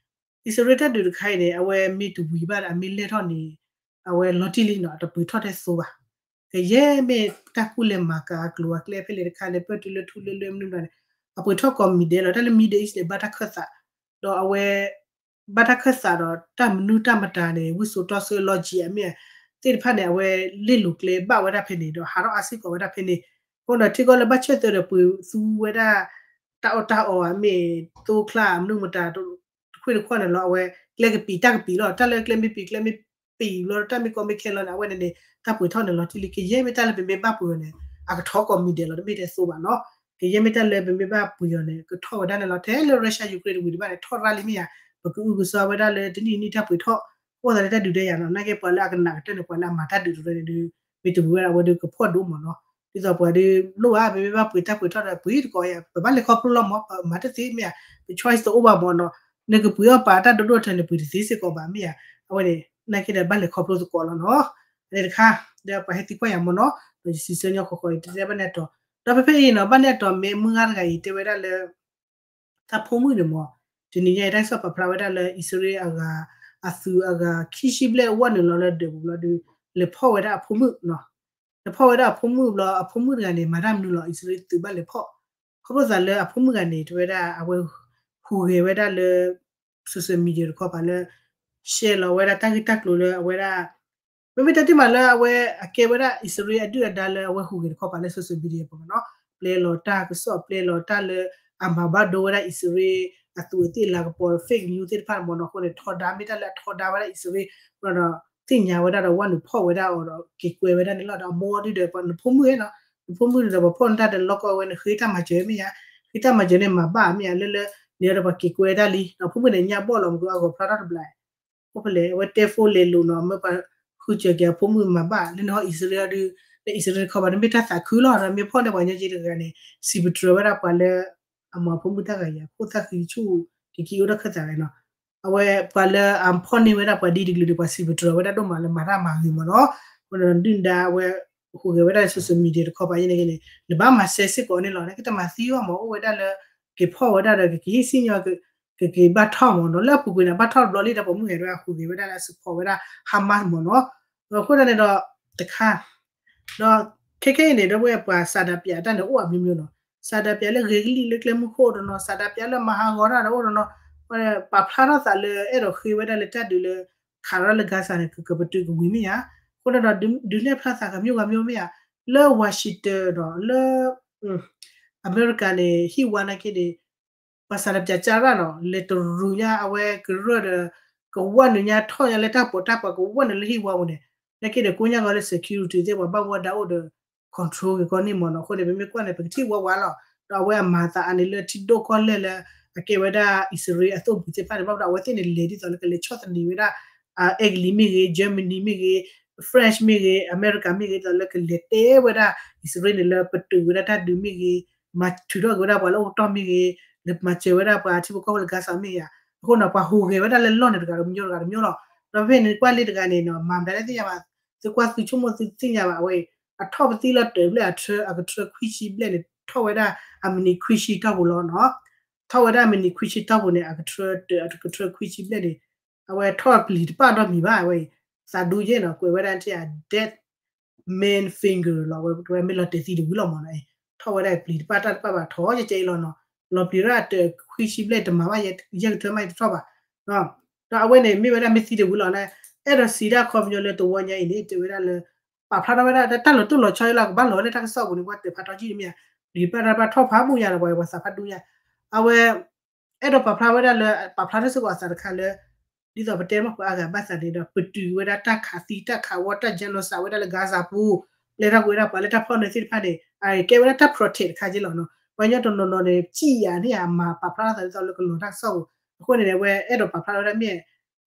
အံၣ်စရ့လးတၢ်ဒုးတခါအံၤန့ၣ် အဝဲမ့ၢ်တဝံၤဘၣ်ဒီး အမ့ၢ်လဲၢ်ထီၣ်န့ၣ် အဝဲလီၤတံၢ်လံနီၤ တပှ့ၤထီၣ်ထဲသိဘၣ်. ကယဲၢ်မ့ၢ်တၢ်ကူၣ်လဲၤမၤကၤအကျိၤအကျဲဖဲလဲၣ်တခါလဲၣ် ပၢၢ်တုၤလၢထူလၢလၢမနုၤဘၣ်န့ၣ် အပှ့ၤထီၣ်ကိးမံၤဒဲးလီၤ. တၢ်လၢ Middle East န့ၣ် ဘၣ်တၢ်ခၢၣ်သး ဒီးအဝဲ ဘၣ်တၢ်ခၢၣ်သးဒီးတၢ်မနုၤတၢ်မတၤန့ၣ် ဝံစိာ်တီဆှၢလီၤကံအမ့ၢ် သ့ၣ်တဖၣ်န့ၣ် အဝဲလ့ၣ်လိၤကျဲဘၣ်ဝဲဒၣ်ဖဲန့ၣ် ဒီးဟးထီၣ်အါစ့ၢ်ကီးဝဲဒၣ်ဖဲန့ၣ်. အဃိဒီးထံကီၢ်လၢဘၣ်ဆၢၣ်သၢဒီးပှ့ၤသူဝဲဒၣ် တၢ်အီၣ်တၢ်အီဧါမ့ၢ် သိချါမနုၤမတၤ တခွ့ၣ်တခွါန့ၣ်လီၤ. အဝဲကျဲကပံာ်တၢ်ကပံာ်လီၤ. တၢ်လၢကျဲမ့ၢ်ပံာ်ကျဲမ့ၢ်ပံာ်ဘျီ တၢ်မ့ၢ်ကီမ့ၢ်ခဲလီၤန့ၣ် အဝဲန့ၣ်န့ၣ် တၢ်ပှ့ၤထီၣ်န့ၣ်လီၤတံၢ်လံ. ကယဲၢ်မ့ၢ်တၢ်လၢပမ့ၢ်ဘၣ်ပှ့ၤအီၤန့ၣ် အကထီၣ်ကိးမံၤဒဲးလီၤ တမ့ၢ်ထဲသိဘၣ်နီၤ. ကယဲၢ်မ့ၢ်တၢ်လၢပမ့ၢ်ဘၣ်ပှ့ၤအီၤန့ၣ် ကထီၣ်ဝဲဒၣ်န့ၣ်လီၤ. ထဲလၢ Russia Ukraine တဝံၤတဘၣ်န့ၣ် ထီၣ်ရၣ်လံမ့ၢ်ဧါ. ပကအုကစွါဝဲဒၣ်လၢတနံၣ်နံၣ်တၢ်ပှ့ၤထီၣ် အိၣ်သးလၢတၢ်ဒုးတၢ်ယၤနီၤ. နာ်က့ ပှၤလၢအကနၣ်ကတၢၢ်န့ၣ် ပှၤလၢအမၤတၢ်ဒုးတရၢန့ၣ်ဒုး မ့ၢ်တဝံၤဝဲဒၣ်အဝဲဒုးကဖီၣ်ဒိၣ်မ့ၢ်နီၤ. ဒ်သိးပှၤဒုးလိၣ်ဧါ ပမ့ၢ်ဘၣ်ပှ့ၤတၢ်ပှ့ၤထီၣ်ဒီးပှ့ၤတကိးယၤ ပဘၣ်လဲၤခီဖျိလီၤမ့ၢ် ပမၤတသ့မ့ၢ်ဧါ. ပ choice တအိၣ်ဘၣ်မ့ၢ်နီၤ. နကပှ့ၤအီၣ်ပာ်တၢ်ဒိၣ်ဒိၣ်ထၢန့ၣ် ပှ့ၤတသ့စ့ၢ်ကီးဘၣ်မ့ၢ်ဧါ. အဝဲန့ၣ် နာ်က့ဒီးဘၣ်လဲၤခီဖျိသကိးလီၤနီၤ. အန့ၣ်တခါ ဒီးပှၤဟဲသံကွၢ်ယၤမ့ၢ်နီၤ ဒီးယစံးဆၢညီဃီဃီ ယတဲဘၣ်နဲၣ်တီၤ ဒီးဖဲဖဲအံၤနီၤ ဘၣ်နဲၣ်တီၤမ့ၢ်မုၢ်ဂၤတဂၤအံၤ တဲဝဲဒၣ်လၢ တၢ်ဖိမုၣ်န့ၣ်မ့ၢ် တနံၤညါအံၤ တၢ်ကစီၣ်ပာ်ဖျါဝဲဒၣ်လၢ အံၣ်စရ့လးအဂၤ အသုးအဂၤ ခံဆံဘျဲၣ်အဝဲနုာ်လီၤလၢဒၢးပူၤလီၤဒုး လဲၤဖီၣ်ဝဲဒၣ်အဖိမုၣ်နီၤ. လဲၤဖီၣ်ဝဲဒၣ်အဖိမုၣ်ဘျီ အဖိမုၣ်တဂၤန့ၣ် မၤတၢ်မနုၤလီၤ အံၣ်စရ့လးသုးဘၣ်လဲၤဖီၣ်, ခီဖျိသးလၢအဖိမုၣ်တဂၤန့ၣ် တဲဝဲဒၣ်အဝဲဟူးဂဲၤဝဲဒၣ်လၢ social media တခီပၤလၢ share လီၤဝဲဒၣ်တၢ်ဂ့ၢ်တၢ်ကျိၤလၢအဝဲဒၣ် မ့မ့ၢ်တၢ်တ့ၢ်မးလၢအဝဲအကဲဝဲဒၣ်အံၣ်စရ့လးအဒုၣ်အဒါလၢအဝဲဟူးဂဲၤတခီပၤလၢ social media ပူၤနီၤ, ပျဲလီၤတၢ်ကစီၣ် ပျဲလီၤတၢ်လၢအမၤဘၣ်ဒိဝဲဒၣ်အံၣ်စရ့လးအသူးအသ့ၣ်လၤကပီၤ fake news သ့ၣ်တဖၣ်မ့ၢ်နီၤ. အဃိန့ၣ် ထီဒါမ့ၢ်တၢ်လၢအထီဒါဝဲဒၣ်အံၣ်စရ့လး ဒီး သ့ၣ်ညါဝဲဒၣ်ဒီးဝဲနုာ်ဖီၣ်ဝဲဒၣ်အီၤဒီးက့ၤကွဲဝဲဒၣ်န့ၣ်လီၤ. ဒီးအမိၢ်ဒုဒီးပှၤနဖိမုၣ်နီၤ, နဖိမုၣ်န့ၣ်ဒီးပှၤဖီၣ်နတၢ်ဒီးလီၢ်ကီၢ်ဝဲန့ၣ် ဃ့တၢ်မၤစၢၤမ့ၢ်ဧါ, ဃ့တၢ်မၤစၢၤန့ၣ်မၤဘၣ်မ့ၢ်ဧါ လၢလၢ န့ၣ်ဒီးပှၤက့ၤကွဲတၢ်လံ, ဒီးဖိမုၣ်န့ၣ်ညါဘီၣ်လီၤ မ့ၢ်ကဂီၤဖျါထီၣ်တဘျီ အိၣ်ဖဲလဲၣ် အဝဲတဲ phone လဲၤလိာ်နီၤ မ့ၢ်ပှၤဃုစၢၤက့ၤအဖိမုၣ်မၤဘၣ် လၢနဟီၣ်အံၣ်စရ့လးဒီး လၢအံၣ်စရ့လးတခီပၤန့ၣ် မ့ၢ်တၢ်သးခုလီၤ. ဒီးမ့ၢ်ဖီၣ်န့ၢ်ပှၤညီက့တဂၤန့ၣ် စံးပတြၢၤဝဲဒၣ်ပှၤလၢ အမၤဖိမုၣ်တၢ်ဂၤယၤ ခိၣ်သၣ်ဃံဆူၣ် ကကံအိၣ်ဒီးခၢၣ်သးဂၤနီၤ. အဝဲပှၤလၢအဖီၣ်န့ၢ်ဝဲဒၣ်ပှၤဒ်တကလုာ်န့ၣ် ပှၤစံးပတြၢၤဝဲဒၣ်ဒိၣ်မးလၢမၤတၢ်မၤဂ့ၤမ့ၢ်နီၤ. အဃိန့ၣ်ဒုၣ်ဒါအဝဲ ဟူးဂဲၤဝဲဒၣ်လၢ social media တခီပၤန့ၣ်က့န့ၣ် နဘၣ်မၤစဲစ့ၢ်ကီးန့ၣ်လီၤ. နကတမၤသံဘၣ်မ့ၢ် အိၣ်ဝဲဒၣ်လၢ က့ၤဖီၣ်ဝဲဒၣ်ဒီး ကက့ၤဟ့ၣ်စံၣ်ညီၣ် ကက့ၤဘၣ်ထီၣ်မ့ၢ်နီၤ. လၢအပူၤကွံာ်န့ၣ် ဘၣ်ထီၣ်တဘျီလံ ဒီးပှၤမုၢ်ဂဲၤဒၣ်ဟူးဂဲၤဝဲဒၣ်လၢ support ဝဲဒၣ် Hamas မ့ၢ်နီၤ. ဒီးအဃိဒၣ်န့ၣ်ဒီး တခါ ဒီးခဲခဲအံၤန့ၣ် ဒီပုၢ်ဝဲၢ်ပှၤ ဆန္ဒပြ တၢ်န့ၣ်အိၣ်အမျိုးမျိုးနီၤ. ဆန္ဒပြ လၢဂ့ၤကလံၣ်လၢကျဲမုၢ်ခိၣ်အိၣ်တနီၤ, ဆန္ဒပြ လၢမၤဟးဂီၤတၢ်ဒီးအိၣ်တနီၤ, ပာ်ဖျါထီၣ်သးလၢအဲၣ်ဒိးဃ့ဝဲဒၣ်လၢတၢ်ဒုးလၢ ခးထီၣ်လၢ Gaza န့ၣ် ကပတုာ်ကဝံၤမ့ၢ်ဧါ. အဃိန့ၣ်ဒီး ဒုးနဲၣ်ဖျါသးကမျိုးကမျိုးမ့ၢ်ဧါ, လၢ Washington ဒီးလၢ အမဲရကၤန့ၣ် ဟံၣ်ဝါနာ်က့န့ၣ် ပှၤဆန္ဒပြ ကၢ်ရၣ်နီၤ လဲၤတရူးညါ အဝဲကရၢၢ်ဒီး ကဝၢ်နုာ်ညါထီၣ်ညါလၢတၢ်ပိာ်တၢ်ပှၤ ကဝၢ်နုာ်လၢဟံၣ်ဝါပူၤန့ၣ်, နာ်က့ဒီးကိညါဂီၤလၢ security သ့ၣ် ပှၤဘၣ်ဝီဒါအိၣ်ဒီး control က့ၤကီန့ၣ်မ့ၢ်နီၤ. အဃိန့ၣ် ပမ့ၢ်ကွၢ်န့ၣ် ပကထံၣ်ဝါဝါလီၤ. ဒီးအဝဲအမၤသးအါန့ၣ်လၢထံဒိၣ်ကီၢ်လဲၢ်လၢ အကဲဝဲဒၣ်အံၣ်စရ့လးအသိၣ်ပူၤသ့ၣ်တဖၣ်န့ၣ် ဘၣ်ဝဲဒၣ်အဝဲသ့ၣ်န့ၣ် လဲၤဒ်သိးလၢကလဲၤဆီၣ်သနံးဝဲဒၣ် အဲကလံးမ့ၢ်ဂ့ၤ, Germany မ့ၢ်ဂ့ၤ, French မ့ၢ်ဂ့ၤ, အမဲရကၤမ့ၢ်ဂ့ၤ ဒ်သိးလၢကလဲၤတဲဝဲဒၣ်အံၣ်စရ့လးန့ၣ်လၢပတုာ်ဝဲဒၣ်တၢ်ဒုးမ့ၢ်ဂ့ၤ, မၤထုးထီၣ်က့ၤဝဲဒၣ်ပှၤလၢအိၣ်ကတီၢ်မ့ၢ်ဂ့ၤ, လဲၤမၤစၢၤဝဲဒၣ်ပှၤထံဖိကီၢ်ဖိလၢ Gaza မ့ၢ်ဂ့ၤဧါ. အဃိန့ၣ် ပှၤဟူးဂဲၤဝဲဒၣ်လၢလီၢ်န့ၣ်တဂၤတမျိုးတဂၤတမျိုးလီၤ. ဒီးဖဲန့ၣ်ကွၢ်လံတဂၤန့ၣ်နီၤ မၤမတၤလဲၣ်သ့ၣ်ညါဘၣ်, သုကွၢ်သုဆိကမိၣ်သုသ့ၣ်ညါဘၣ် အဝဲအံၤ အထီၣ်ပသံလီၤတၢာ်ဘျဲၣ် အကထြၢခွံဆံဘျဲၣ်န့ၣ် ထီၣ်ဝဲဒၣ်အမံးနံးခွံဆံတီၢ်ပူၤလီၤနီၤ. ထီၣ်ဝဲဒၣ်အမံးနံးခွံဆံတီၢ်ပူၤန့ၣ် အကထြၢတၢာ် အကထြၢခွံဆံဘျဲၣ်န့ၣ် အဝဲထီၣ်ပျံၤတပၣ်ဒီးမံၤဘၣ် အဝဲအံၤ သးဒူယဲၢ်နီၤ ကွဲးဝဲဒၣ်ထံၣ်ဧါ dead man finger လီၤ ဝဲမ့ၢ်လီၤတဲာ်သံတဝံၤလီၤမ့ၢ်နီၤ. ထီၣ်ဝဲဒၣ်ပျံၤတပၣ်တၢ်တပၣ်ဘၣ် ထီၣ်ကဲကဲအံၤလီၤနီၤ. လီၤပျံၤဒၣ်တၢာ်ခွံဆံဘျဲၣ်တမၤဘၣ် ယဲၢ်ကထၢမးယတထီၣ်ဘၣ် ဒီးအဝဲန့ၣ် မ့ၢ်ဝဲဒၣ်မ့ၢ်သံတဝံၤလီၤန့ၣ် အဲၣ်ဒိးစံးဒၣ်ခီပညီလၢတဝီညါအံၤန့ၣ် တဲဝဲဒၣ်လၢ ပာ်ဖျါထီၣ်ဝဲဒၣ်တၢ်လီၤတိၢ်လီၤဆီအံၤလီၤ ကဘၣ်လီၤဝဲလၢတၢ်ကစီၣ်ပူၤန့ၣ် ပှၤတၢၢ်ဖးထီကံၣ်တမ့ၢ်ဧါ, ပျံၤတပၣ်တၢ်တပၣ်ထီၣ်ဖးမူညါဒီး ပှၤပှၤသးဖးဒူညါ အဝဲ အဲၣ်ဒိးပာ်ဖျါဝဲဒၣ်လၢ ပာ်ဖျါထီၣ်စ့ၢ်ကီးအသးတခါလၢ ဒ်သိးပတဲမ့ၢ်ပှၤအါဂၤဘၣ်သးန့ၣ်ဒီး ပတုာ်ဝဲဒၣ်တၢ်ခးသံတၢ်ခးဝီတၢ် genocide ဝဲဒၣ်လၢ Gaza ပူၤ ပျဲထီၣ်ကွံာ်ဝဲဒၣ်ပှၤလၢတၢ်ဖီၣ်န့ၢ်သ့ၣ်တဖၣ်န့ၣ် အကဲဝဲဒၣ်တၢ် protest တခါက့လီၤနီၤ. ပှၤကညီတနီၤနီၤန့ၣ် စံးယၤန့ၣ် အမၤပာ်ဖျါထီၣ်သးဒ်သိးလၢကလီၤတၢ်ကစီၣ်ပူၤ အဃိန့ၣ် အဝဲအဲၣ်ဒိးပာ်ဖျါထီၣ်ဝဲဒၣ်မ့ၢ်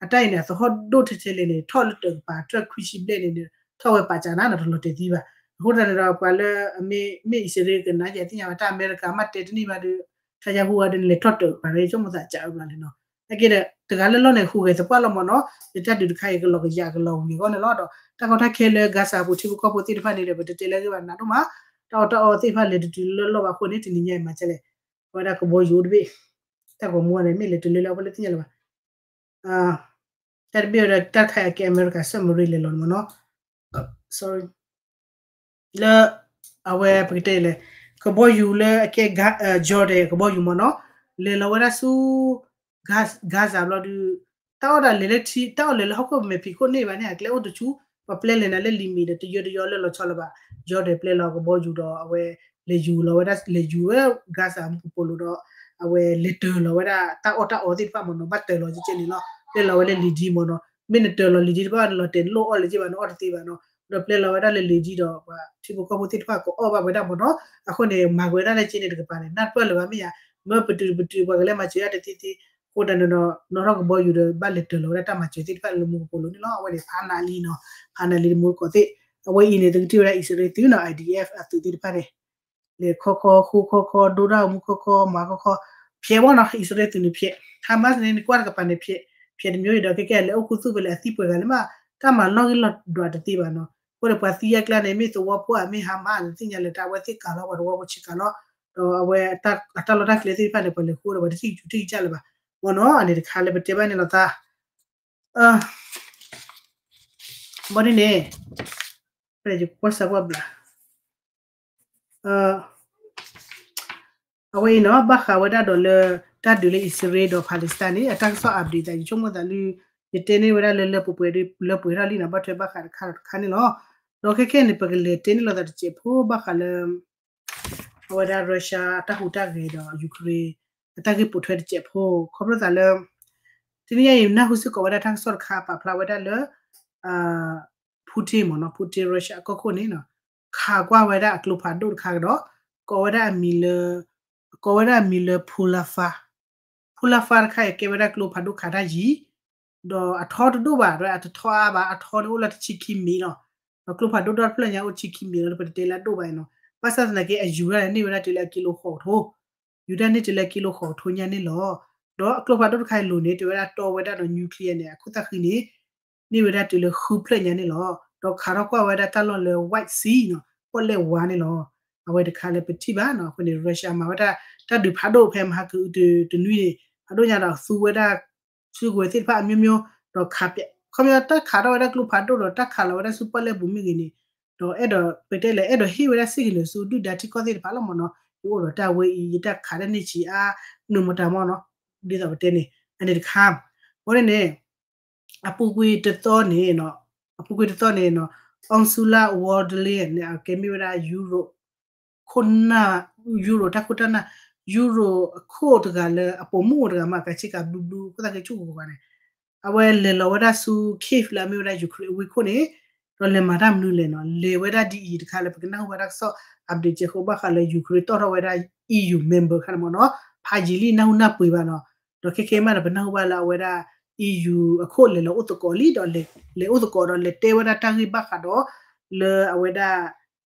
အတၢ်အံၤန့ၣ် အသဟီၣ်ဒိၣ်ထဲထဲလဲၣ်န့ၣ် ထီၣ်လၢတၢာ်ကပၤ တၢၢ်ခွံဆံဘျဲၣ်န့ၣ် ထီၣ်ဝဲပာ်စးနၤနီၤ တလီၤတဲာ်သံဘၣ်. အဃိသတးန့ၣ်ဒီး ပှၤလၢအမ့ၢ် မ့ၢ်အံၣ်စရ့လးကနါယဲၢ်သ့ၣ်ညါဘၣ် တၢ်အမဲရကၤမ့ၢ်တဲတန့ၢ်ဘၣ်ဒီး ထါယါဟူဝါဒီးန့ၣ် လဲၤထီၣ်တၢာ်ကပၤန့ၣ် ဆိကမိၣ်သးစးအဘျီန့ၣ်နီၤ. နာ်က့ဒီး တဂၤလၢလီၢ်န့ၣ် ဟူးဂဲၤသပှၢ်လီၤမ့ၢ်နီၤ လၢတၢ်ဒုးတခါအံၤ ကလီၤကယၤကလီၤဝံၤအဂီၢ်န့ၣ်လီၤ. ဒီး တၢ်ကီတၢ်ခဲလၢ Gaza ပူၤထံဖိကီၢ်ဖိသ့ၣ်တဖၣ်န့ၣ်ဒီး ပတတဲလၢအဂ့ၢ်ဘၣ်နးဒိၣ်မး တၢ်အီၣ်တၢ်အီသ့ၣ်တဖၣ်လဲၤတတုၤလၢလီၢ်ဘၣ်အဃိန့ၣ် တနံၤညါအံၤမၤကဲလဲၣ် အဝဲဒၣ်ကဘီယူၤတဘ့ၣ် တၢ်ဂီၤမူန့ၣ် မ့ၢ်လဲၤတုၤလၢလၢအဝဲလၢသ့ၣ်ညါလၢၤဘၣ် တၢ်တဘ့ၣ်ဝဲဒီး တၢ်တခါအံၤကဲအမဲရကၤ submarine လဲၤလီၤန့ၣ်မ့ၢ်နီၤ လၢ အဝဲပကတဲလဲၣ် ကဘီယူၤလၢအကဲ Jordan ကဘီယူၤမ့ၢ်နီၤ လဲၤလီၤဝဲဒၣ်ဆူ Gaza ဘျီဒုး တၢ်အီၣ်တၢ်လဲၤလၢထံ တၢ်အီၣ်လဲၤလၢဟီၣ်ခိၣ်မဲာ်ဖံးခိၣ်န့ၢ်ဘၣ်န့ၣ် အကျဲအိၣ်တဆူ ပှၤပျဲလဲၤနၤလၢလံာ်မံၤဒီး တယၢတယီလၢလီၤဆီလၢၤဘၣ် Jordan ပျဲလီၤကဘီယူၤဒီး အဝဲလဲၤယူၤလီၤဝဲဒၣ် လဲၤယူၤဝဲ Gaza မူကပိာ်လိၤဒီး အဝဲလဲၤတၢၤလီၤဝဲဒၣ် တၢ်အီၣ်တၢ်အီသ့ၣ်တဖၣ်မ့ၢ်နီၤ ဘၣ်တၢၤလီၤကဲကဲန့ၣ်လီၤ ပျဲလီၤဝဲလၢလံာ်ဒံမ့ၢ်နီၤ မ့ၢ်နတၢၤလီၤလံာ်ဒံတဘၣ် နလီၤတဲာ်နလိၣ်အီၣ်လၢၤက့ဘၣ် နအီၣ်တသ့ဘၣ်နီၤ ဒီးပျဲလီၤဝဲဒၣ်လၢလံာ်ဒံဒီး ပှၤထံဖိကီၢ်ဖိသ့ၣ်တဖၣ်ကအီၣ်ဘၣ်ဝဲဒၣ်မ့ၢ်နီၤ အဃိန့ၣ် မၤက့ၤဝဲဒၣ်လၢကဲန့ၣ်တကပၤန့ၣ် နၢ်ပၢၢ်လၢၤဘၣ်မ့ၢ်ဧါ မ့ၢ်ပတုာ်ပတုာ် ပှၤကလဲၤမၤစၢၤယၤတသ့သ့ အဃိတၢ်န့ၣ်ဒီး နီၢ်ထီၣ်ကဘီယူၤဒီး ဘၣ်လဲၤတၢၤလီၤဝဲဒၣ်တၢ်မၤစၢၤသ့ၣ်တဖၣ်လၢမူကပိာ်လိၤန့ၣ်လီၤ အဝဲန့ၣ် ဖးနးလံနီၤ ဖးနးလံတမူတကိးသ့ၣ် အဝဲအံၤန့ၣ် သုကထံၣ်ဝဲဒၣ်အံၣ်စရ့လးသုးနီၤ IDF အသုးသ့ၣ်တဖၣ်န့ၣ် လဲၤခီခီ ဃိခီခီ ဒိၣ်ဒၣ်မူခီခီ မၤခီခီ ဖျဲးဝဲနီၤ အံၣ်စရ့လးသုးန့ၣ်ဖျဲး Hamas န့ၣ် နကွၢ်တကပၤန့ၣ်ဖျဲး ဖျဲးတမျိုးအံၤဒီး ကဲကဲလဲၤအိၣ်ခူသူၣ်ဖဲလဲၣ် အသံပှဲၤဂၤလၢမး တၢ်မၤလီၢ်ဂံၢ်လီၢ်ဒွးတသ့ဘၣ်နီၤ အဃိဒီးပှၤသံအကျါန့ၣ် မ့ၢ်သဝီဖိဧါ မ့ၢ် Hamas န့ၣ် သ့ၣ်ညါလၢတၢ်ဝဲသ့ၣ်ကၤလီၤ ပှၤသဝီဖိဆံးကၤလီၤ ဒီးအဝဲအတၢ်လီၢ်တၢ်ကျဲသ့ၣ်တဖၣ်န့ၣ် ပှၤလဲၤဃိဒီး ပှၤတထံၣ်ကစူၤထံၣ်ကစၢ်လၢၤဘၣ် မ့ၢ်နီၤ အန့ၣ်တခါလၢပတဲဘၣ်န့ၣ်လီၤသး ဘီဒ်န့ၣ် ယကွၢ်စၢကွၢ်ဘျး အဝဲအံၤနီၤ ဘၣ်ဃးဝဲဒၣ်ဒီးလၢ တၢ်ဒုးလၢအံၣ်စရ့လးဒီး Palestine န့ၣ် အတၢ်ကစီၣ် update သး ယဆိကမိၣ်သးလၢ ယတဲန့ၢ်ဝဲဒၣ်လၢလၢပှဲၤပှဲၤဒီး လၢပှဲၤထီၣ်လံနီၤ ဘၣ်ထွဲဘၣ်ဃးတခါဒီးတခါန့ၣ်လီၤ. ဒီးခဲခဲန့ၣ် ပကလဲၤတဲန့ၢ်လိာ်သးတစဲးဖိ ဘၣ်ဃးလၢ အဝဲဒၣ် Russia အတၢ်ဟူးတၢ်ဂဲၤဒီး Ukraine အတၢ်ဂ့ၢ်ပိာ်ထွဲတစဲးဖိ ခီဖျိသးလၢ တနံၤညါအံၤ နၢ်ဟူစ့ၢ်ကီးဝဲဒၣ်တၢ်ကစီၣ်တခါ ပာ်ဖျါဝဲဒၣ်လၢ Putin မ့ၢ်နီၤ Putin Russia အကီၢ်ခိၣ်န့ၣ် ခးကွၢ်ဝဲဒၣ်အကျိဖးဒိၣ်တခါကဒီး ကိးဝဲဒၣ်အမံၤလၢ ကိးဝဲဒၣ်အမံၤလၢ Pulafar Pulafar တခါအံၤ ကဲဝဲဒၣ်ကျိဖးဒိၣ်ခးတၢ်ယံၤ ဒီးအထီတဒိၣ်ဘၣ် အတထီအါဘၣ် အထီန့ၣ်အိၣ်လၢတဆံခံမံၤလီၤ. ဒီးကျိဖးဒိၣ်ဒီတဖျၢၣ်ညါအိၣ်ဆံခံမံၤလီၤ ပတတဲလၢအဒိၣ်ဘၣ်အံၤနီၤ ဘၣ်ဆၣ်သနာ်က့ အယူၤတၢ်န့ၣ် န့ၢ်ဝဲဒၣ်တုၤလၢအကံလိဃိးကထိ ယူၤတၢ်န့ၢ်တုၤလၢကံလိဃိးကထိညါန့ၣ်လီၤ. ဒီးအကျိဖးဒိၣ်တခါအံၤလိၤန့ၣ် တဲဝဲဒၣ်တီဝဲဒၣ်ဒီး nuclear န့ၣ် အခိၣ်သၣ်ဃံန့ၣ် န့ၢ်ဝဲဒၣ်တုၤလၢဃုဖျၢၣ်ညါန့ၣ်လီၤ. ဒီးခးထီၣ်ကွၢ်ဝဲဒၣ်တၢ်လီၢ်လၢ White Sea နီၤ ပီၣ်လဲၣ်ဝါန့ၣ်လီၤ. အဝဲတခါလၢပထံၣ်ဘၣ်နီၤ အဃိန့ၣ် Russia မၤဝဲဒၣ်တၢ်ဒုးဖးဒိၣ်ဖဲမဟါကအုးတနွံန့ၣ် ဖးဒိၣ်ညါဒီးသူဝဲဒၣ် စုကဝဲၤသ့ၣ်တဖၣ်အမျိုးမျိုး ဒီးခးပျး ခီပညီတၢ်ခးထီၣ်ဝဲဒၣ်ကျိဖးဒိၣ်ဒီးတၢ်ခးလီၤဝဲဒၣ်ဆူပီၣ်လဲၣ်ပူၤမ့ၢ်ဂ့ၤန့ၣ် ဒီးအဲၣ်ဒိး ပတဲလဲၣ် အဲၣ်ဒိးဟ့ၣ်ဝဲဒၣ်စ့ၢ်ကီးလၢဆူဒုၣ်ဒါထံကီၢ်သ့ၣ်တဖၣ်လီၤမ့ၢ်နီၤ ယအိၣ်ဒီးတၢ်ဝဲအံၤ ယတၢ်ခးတၢ်န့ၢ်ဆံးအါ နုာ်မတၤမ့ၢ်နီၤ ဒ်သိးပတဲန့ၣ် အန့ၣ်တခါ ဘီဒ်န့ၣ် အပူၤကွံာ်တသီန့ၣ် အပူၤကွံာ်တသီန့ၣ်နီၤ Ursula von der Leyen န့ၣ် အကဲမ့ၢ်ဝဲဒၣ် Europe ခိၣ်နၢ် Europe တၢ်ခိၣ်တၢ်နၢ် Europe အခိၣ်တဂၤလၢအပိာ်မုၣ်အိၣ်တဂၤမ့ၢ် အကဆ့ကၤဘျုးဘျုး အခိၣ်သၣ်ဃံဆူၣ်ကိၤကိၤဂၤန့ၣ် အဝဲလဲၤလီၤဝဲဒၣ်ဆူ Kyiv လၢအမ့ၢ်ဝဲဒၣ် Ukraine အဝ့ၢ်ခိၣ်န့ၣ် ဒီးလဲၤမၤတၢ်မနုၤလဲၣ်နီၤ လဲၤဝဲဒၣ်ဒ်အံၤတခါလၢပကနၢ်ဟူဘၣ်တၢ်ကစီၣ် update စဲးဃိးဘၣ်ဃးလၢ Ukraine တီၣ်ထီၣ်ဝဲဒၣ် EU member ခါန့ၣ်မ့ၢ်နီၤ ဖးယံာ်လံနၢ်ဟူနၢ်ပှ့ၤဘၣ်နီၤ ဒီးခဲခဲမးဒီးပနၢ်ဟူဘၣ်လၢအဝဲဒၣ် EU အခိၣ်လဲၤလီၤအိၣ်သကိးလံဒီး လဲၤအိၣ်သကိးဒီးလဲၤတဲဝဲဒၣ်တၢ်ဂ့ၢ်ဘၣ်ဃးဒီး လၢအဝဲဒၣ်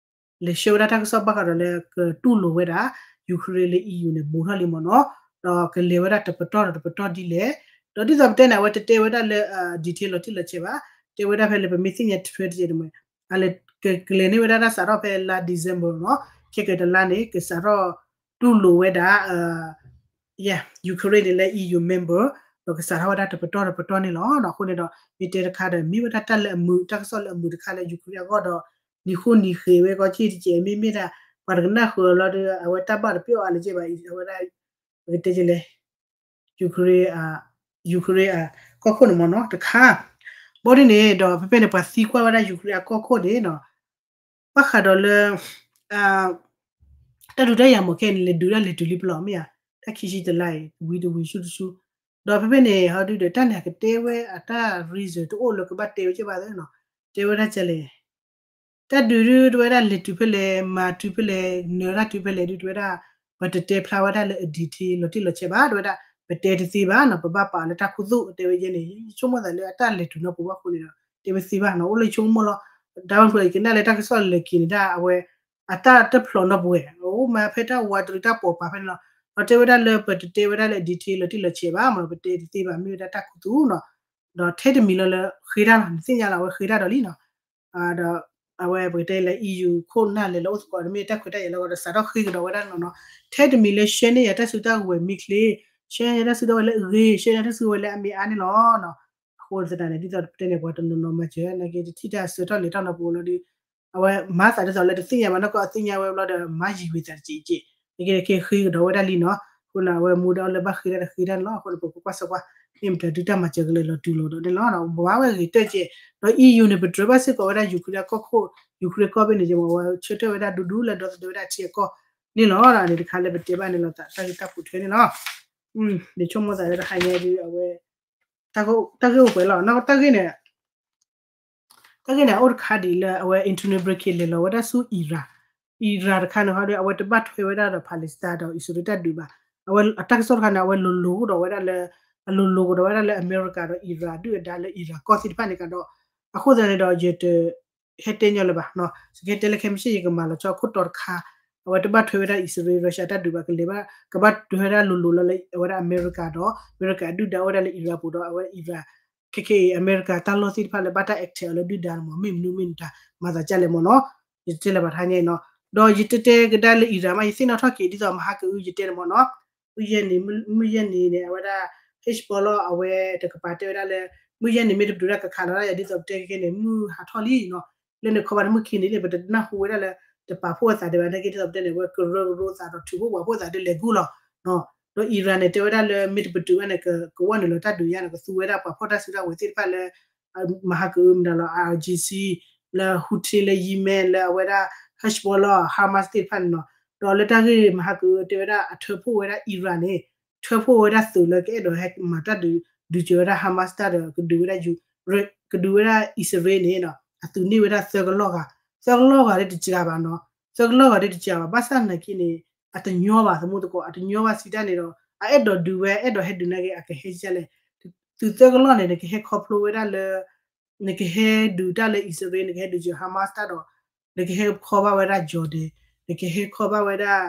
လဲၤဆှၢဝဲဒၣ်တၢ်ကစီၣ်ဘၣ်ဃးဒီးလၢကတူၢ်လိာ်ဝဲဒၣ် Ukraine လၢ EU န့ၣ် ဘူးထီၣ်လံမ့ၢ်နီၤ ဒီးကလဲၤဝဲဒၣ်တပတီၢ်ဒီးတပတီၢ်ဒ်လဲၣ် ဒီးဒ်သိးပတဲန့ၣ် အဝဲတတဲဝဲဒၣ်လၢ detail လီၤတံၢ်လီၤဆဲးဘၣ် တဲဝဲဒၣ်ဖဲလၢပမ့ၢ်သ့ၣ်ညါထွဲတကဲးတမံၤ အလဲၤကလဲၤန့ၢ်ဝဲဒၣ်တၢ်စးထီၣ်ဖဲလါ December နီၤ ခဲကတလါန့ၣ် ကစးထီၣ်တူၢ်လိာ်ဝဲဒၣ် Ukraine န့ၣ်လၢ EU member ဒီးကစးထီၣ်ဝဲဒၣ်တပတီၢ်တပတီၢ်န့ၣ်လီၤ. အဃိန့ၣ်ဒီး မ့ၢ်တဲတခါဒီး မ့ၢ်ဝဲဒၣ်တၢ်လၢအမုာ် တၢ်ကစီၣ်လၢအမုာ်တခါလၢ Ukraine အဂီၢ်ဒီး နံၤဃိနံၤဃ့းဝဲကီက့ၢ်တကဲး မ့မ့ၢ်ဒၣ် ပှၤတကနၣ်ဃုာ်လီၤဒီး အဝဲတၢ်ဘၣ်တပျီၣ်အါလၢၤဘၣ် အဝဲဒၣ် ပကတဲကလဲၣ် Ukraine Ukraine အကီၢ်ခိၣ်န့ၣ်မ့ၢ်နီၤ တခါ ဘီဒ်န့ၣ်ဒီး ဖဲဖဲန့ၣ် ပှၤသံကွၢ်ဝဲဒၣ် Ukraine အကီၢ်ခိၣ်န့ၣ်နီၤ ဘၣ်ဃးဒီးလၢ တၢ်ဒုးတၢ်ယၤမ့ၢ်ခဲအံၤန့ၣ် လဲၤဒုးဒၣ်လဲၤတုၤလံပလီၢ်မ့ၢ်ဧါ, တၢ်ခံဆံတလါအံၤ တဝံၤတဝံၤဆူတဆူ, ဒီးဖဲဖဲန့ၣ် ဟီဒုဒီး တၢ်န့ၣ်ကတဲဝဲအတၢ် reason တအိၣ်လၢကဘၣ်တဲဝဲကဲဘၣ်သ့နီၤ, တဲဝဲဒၣ်ကဲလဲၣ် တၢ်ဒုးဒုးတဝဲဒၣ်လဲၤတုၤဖဲလဲၣ် မၤတုၤဖဲလဲၣ် နၢၤတၢ်တုၤဖဲလဲၣ်ဒုးတဝဲဒၣ် ပတတဲဖျါဝဲဒၣ်လၢအ detail လီၤတံၢ်လီၤဆဲးဘၣ် တဝဲဒၣ် ပတဲတသ့ဘၣ်နီၤ ပဘၣ်ပာ်လၢတၢ်ခူသူၣ် တဲဝဲယဲန့ၣ် ယဆိကမိၣ်သးလၢအတၢ်လဲၤတုၤနီတပူၤဘၣ်အဃိန့ၣ်ဒီး တဲဝဲသ့ဘၣ်နီၤ အိၣ်လၢယဆိကမိၣ်လီၤ, တၢ်ဝဲဖျိကနၣ်လၢတၢ်ကစီၣ်လၢက့ၤန့ၣ်ဒၣ်အဝဲ အတၢ်တဖျိးနီတပူၤဝဲ အိၣ်မးဖဲတၢ်ဝးတရံးတၢ်ပိာ်ပာ်ဖဲန့ၣ်လီၤ, ဒီးတဲဝဲဒၣ်လၢပတတဲဝဲဒၣ်လၢ detail လီၤတံၢ်လီၤဆဲးဘၣ်မး ပတဲတသ့ဘၣ် မ့ၢ်ဝဲဒၣ်တၢ်ခူသူၣ်နီၤ, ဒီးထဲတမံၤလီၤလၢဃ့တၢ်လီၤ နသ့ၣ်ညါလီၤအဝဲဃ့တၢ်ဒီးလံနီၤ ဒီးအဝဲပကတဲလၢ EU ခိၣ်နၢ်လဲၤလၢအိၣ်သကိး မ့ၢ်တၢ်ခွဲးတၢ်ယာ်လၢအဂီၢ်ဒီး စးထီၣ်ဃ့ကဒီးဝဲဒၣ်နီၤနီၤ, ထဲတမံၤလၢ share န့ၢ်ယၤတၢ်စုတၢ်ကဝဲၤမ့ၢ်ချ့, share န့ၢ်ယၤတၢ်စုတၢ်ကဝဲၤလၢအဂ့ၤ, share န့ၢ်ယၤတၢ်စုကဝဲၤလၢအမ့ၢ်အါန့ၣ်လီၤနီၤ, အဃိသတးန့ၣ် ဒ်သိးပတဲန့ၣ် ပှၤတနီၤနီၤမၤစၢၤနာ်က့ တထံၣ်တၢ်ဆၢထီၣ်လဲၤထီၣ်နီတပူၤလီၤဒီး အဝဲမၤသးဒ်သိးလၢတသ့ၣ်ညါဘၣ်နီၢ်ကီၢ် အသ့ၣ်ညါဝဲဘျီဒီး မၤယံၤဝံၤသးတစဲးကဲး, နာ်က့က့ၤဃ့ကဒီးဝဲဒၣ်လံနီၤ, အဃိန့ၣ် အဝဲမူဒါအိၣ်လၢဘၣ်ဃ့တၢ်ဒီးဃ့တၢ်န့ၣ်လီၤ, အဃိန့ၣ် ပကကွၢ်စၢကွၢ် မ့ၢ်မတၤဒုးတၢ်မၤစၢၤကလဲၤလီၤတုၤလီၤဒီးန့ၣ်လီၤ, ဘၣ်ဝဲဂ့ၤတၢ်ကဲး, ဒီး EU န့ၣ် ပတြၢၤဘၣ်စ့ၢ်ကီးဝဲဒၣ် Ukraine အကီၢ်ခိၣ် Ukraine ကီၢ်ဘ့ၣ်န့ၣ် ယမ့ၢ်ဝဲဆၢထၢၣ်ဝဲဒၣ်ဒူဒူလၢဒီသဒၢဝဲဒၣ်ထံအကီၢ်န့ၣ်လီၤ, န့ၣ်တခါလၢပတဲဘၣ်န့ၣ်လီၤ တၢ်ဂ့ၢ်တၢ်ပိာ်ထွဲန့ၣ်လီၤ, ယဆိကမိၣ်သးလၢတဟါညါဒုးအဝဲ တၢ်ဂ့ၢ်အိၣ်ပှဲၤလီၤ, တၢ်ဂ့ၢ်န့ၣ် တၢ်ဂ့ၢ်န့ၣ် အအိၣ်တခါဒ်အံၤလၢအဝဲ Anthony Blinken လဲၤလီၤဝဲဒၣ်ဆူ Iran, Iran တခါန့ၣ်ဟီဒီး အဝဲတဘၣ်ထွဲဝဲဒၣ်ဒီး Palestine ဒီး အံၣ်စရ့လးတၢ်ဒုးဘၣ်, အဝဲအတၢ်ကစီၣ်တခါန့ၣ် အဝဲလိၤလိၤကဒီးဝဲဒၣ်လၢ အလိၤလိၤကဒီးဝဲဒၣ်လၢအမဲရကၤဒီး Iran ဒုၣ်အဒါလၢ Iran ကီၢ်သ့ၣ်တဖၣ်န့ၣ်ကဒီး, အဃိသတးန့ၣ်ဒီး ယတ ဟဲတဲညီလၢၤဘၣ်, ယကဟဲတဲလၢခဲမုၢ်ဆ့ၣ် ယကမၤလီၤဆီအခိၣ်တီတခါ, အဝဲတဘၣ်ထွဲဝဲဒၣ်အံၣ်စရ့လး Russia တၢ်ဒုးဘၣ် ကလဲၤဘၣ် ကဘၣ်ထွဲဝဲဒၣ်လိၤလိၤလီၤလၢအဝဲဒၣ်အမဲရကၤဒီး အမဲရကၤဒုၣ်ဒါအိၣ်ဝဲဒၣ်လၢ Iran ပူၤဒီး အဝဲ Iran ခဲခဲအံၤ အမဲရကၤတၢ်လီၢ်သ့ၣ်တဖၣ်လၢဘၣ်တၢ် attack အီၤလၢဒုၣ်ဒါန့ၣ်မ့ၢ် မ့ၢ်မနုၤမ့ၢ်မတၤ မၤသးဒ်လဲၣ်မ့ၢ်နီၤ, ယတတဲလၢၤဘၣ်တဟါညါအံၤနီၤ, ဒီးယတတဲကဒါလၢ Iran မး ယသ့ၣ်နီၣ်ထီၣ်က့ၤဒ်သိးမဟါကအု ယတဲန့ၣ်မ့ၢ်နီၤ, မုၢ်ယဲၢ်နံၤ မုၢ်ယဲၢ်နံၤန့ၣ် အဝဲဒၣ် Hezbollah အဝဲတကပၤတဲဝဲဒၣ်လၢ မုၢ်ယဲၢ်န့ၣ်မ့ၢ်တပတုာ်ဒၣ်ကခးလီၤဒၣ်ယၤ ဒ်သိးပတဲခဲခဲန့ၣ် မုၢ်ဟးထီၣ်လံနီၤ, လၢန့ၣ်ခီပၤန့ၣ်မုၢ်ခံနံၤန့ၣ် ပတနၢ်ဟူဝဲဒၣ်လၢ တပာ်ဖှိၣ်အသးဒံးဘၣ် နာ်က့ ဒ်သိးပတဲန့ၣ် အဝဲကရၢကရိသးဒီးထုးဖှိၣ်ပှၤဖှိၣ်သးဒ်လဲၣ်ဂုၢ်လီၤ. ဒီး Iran န့ၣ် တဲဝဲဒၣ်လၢမ့ၢ်တပတုာ်ဝဲန့ၣ် ကဝီၢ်နုာ်လီၤတၢ်ဒုးယါန့ၣ် ကသူဝဲဒၣ်ပှၤဖီၣ်တၢ်စုကဝဲၤသ့ၣ်တဖၣ်လၢ မၤဟးကအၢမနုၤလီၤ IRGC လၢ Houthi လၢ Yemen လၢအဝဲဒၣ် Hezbollah Hamas သ့ၣ်တဖၣ်န့ၣ်နီၤ, ဒီးလၢတၢ်ဂ့ၢ်မၤဟးကအၢတဲဝဲဒၣ်အထၢဖှိၣ်ဝဲဒၣ် Iran န့ၣ် ထၢဖှိၣ်ဝဲဒၣ်သုးလၢကအဲၣ်ဒိးဟဲမၤတၢ်ဒုး ဒုးစၢၤဝဲဒၣ် Hamas တၢ်ဒီး ကဒုးဝဲဒၣ် ကဒုးဝဲဒၣ်အံၣ်စရ့လးန့ၣ်နီၤ အသုးန့ၢ်ဝဲဒၣ်သၢကလီၢ်ဂၤ, သၢကလီၢ်ဂၤဒ်တစှၤဘၣ်နီၤ, သၢကလီၢ်ဂၤဒ်တစှၤဘၣ် ဘၣ်ဆၣ်နာ်က့န့ၣ် အတညီဘၣ် သမူသကိး အတညီဘၣ်စံးတၢ်န့ၣ်ဒီး အအဲၣ်ဒိးဒုးဝဲ အဲၣ်ဒိးဟဲဒုးနာ်က့ အကဟဲဒ်လဲၣ်, သုးသၢကလီၢ်န့ၣ် နကဟဲခီဖျိဝဲဒၣ်လၢ နကဟဲဒုးတၢ်လၢအံၣ်စရ့လး နကဟဲဒုးစၢၤ Hamas တၢ်ဒီး နကဟဲခီဘၣ်ဝဲဒၣ် Jordan, နကဟဲခီဘၣ်ဝဲဒၣ်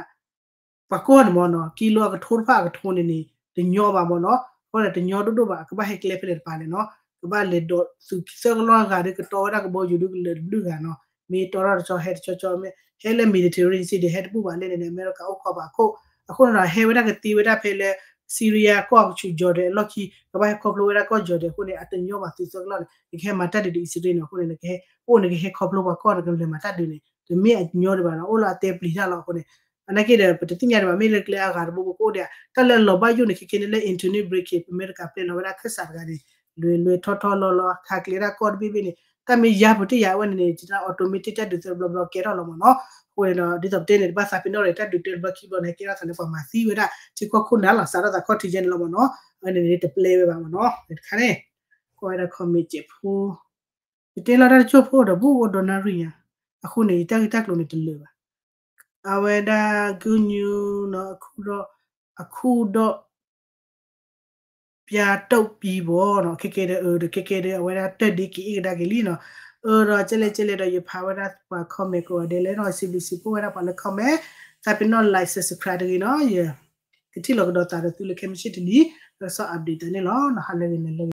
ပှၤကီၢ်န့ၣ်မ့ၢ်နီၤ ကံလိအကထိတဖၣ်အကထိန့ၣ်န့ၣ် တညီဘၣ်မ့ၢ်နီၤ, အဃိန့ၣ် တညီဒိၣ်ဒိၣ်ဘၣ် အကဘၣ်ဟဲကျဲဖဲလဲၣ်တပၤလဲၣ်နီၤ, ကဘၣ်လဲၤဒိးသုးသၢကလီၢ်ဂၤဒီး ကတီဝဲဒၣ်ကဘီယူၤဒုကလၢာ်တဘျုးဂၤနီၤ, မ့ၢ်တီထီၣ်တဆီဟဲတဆီဆီ မ့ၢ်ဟဲလၢ Mediterranean Sea ဒီး ဟဲတဘူၣ်ဘၣ်လဲၣ်န့ၣ်န့ၣ် အမဲရကၤအိၣ်ခိးဘၣ်အခိၣ်, အဃိန့ၣ်ဒီး ဟဲဝဲဒၣ်ကသ့ဝဲဒၣ်ဖဲလၢ Syria ကီၢ်ကဆူး Jordan အလီၢ်ခံ ကဘၣ်ဟဲခီဖျိဝဲဒၣ်ကီၢ် Jordan အဃိန့ၣ် အတညီဘၣ်သုးသၢကလီၢ်န့ၣ် နကဟဲမၤတၢ်ဒုးဒီးအံၣ်စရ့လးန့ၣ် အဃိန့ၣ် နကဟဲအိၣ် နကဟဲခီဖျိပှၤကီၢ် နကလဲၤမၤတၢ်ဒုးန့ၣ် တမ့ၢ်အညီဒံးဘၣ်နီၤ, အိၣ်လၢအတဲပျံၤတၢ်လီၤအဃိန့ၣ်, အနာ်က့ဒီး ပတသ့ၣ်ညါဒံးဘၣ် မ့ၢ်လၢကျဲအဂၤတဘိဘိကအိၣ်ဒံးဧါ, တၢ်လၢလီၤဘၣ်ယိၣ်န့ၣ် ခဲခဲန့ၣ်လၢ Antony Blinken ပမဲရကၤပျဲလီၤဝဲဒၣ်ခၢၣ်စးတဂၤန့ၣ် လွဲၤလွဲၤထီၣ်ထီၣ်လီၤလီၤ ခးကျဲဒၣ်ကီၢ်တဘ့ၣ်ဘ့ၣ်န့ၣ် တၢ်မ့ၢ်ယါပူၤတ့ၢ်ယါအဝဲန့ၣ်န့ၣ် automatic တၢ်ဒုးသၢဘျီဘျီကဲထီၣ်လီၤမ့ၢ်နီၤ, အဃိန့ၣ်ဒီး ဒ်သိးပတဲန့ၣ် တဘၣ်သးပ့ၤနီၣ်ဒီး တၢ်ဒုးတၢ်ဘျီခံဘျီန့ၣ် ကဲထီၣ်သးလၢပှၤမၤသံဝဲဒၣ် ထံကီၢ်ခိၣ်နၢ်လီၤ စးထီၣ်သးခီၣ်ထံးယဲန့ၣ်လီၤမ့ၢ်နီၤ, အဝဲန့ၣ်န့ၣ် တပျဲဝဲဘၣ်မ့ၢ်နီၤ, တခါန့ၣ် ကွၢ်ဝဲဒၣ် comment ကဲးဖိ ယတဲလီၤတၢ်တစိၢ်ဖိဒီး ဘူးအိၣ်ဒီးနၣ်ရံၣ်ညါ, အဃိန့ၣ် ယတၢ်ဂ့ၢ်တၢ်ကျိၤန့ၣ်တလၢာ်ဘၣ်. အဝဲဒၣ် good news နီၤ အခုဒီး အခုဒီး ပျာတုတ်ပီၤဘီနီၤ, ခဲကဲဒီး အဒီး ခဲကဲဒီး အဝဲဒၣ်တၢ်ဒ့က့ၤအ့ၣ်ကဒါက့ၤလံနီၤ, အဒီး ကဲလဲၣ်ကဲလဲၣ်ဒီး ယဖးဝဲဒၣ်ပှၤ comment ကိးဂၤဒဲးလဲၣ်နီၤ, စံးဘျုးစံးဖှိၣ်ဝဲဒၣ်ပှၤလၢ comment, သးပ့ၤနီၣ် like subscribe တဂ့ၤနီၤ, ယကထံၣ်လိာ်ကဒီးသးဒီးသုလၢခဲမုၢ်ဆ့ၣ်တနံၤ, လၢကစီၣ် update တၢ်န့ၣ်လီၤ, ဟါလၢဂ့ၤန့ၣ်လၢ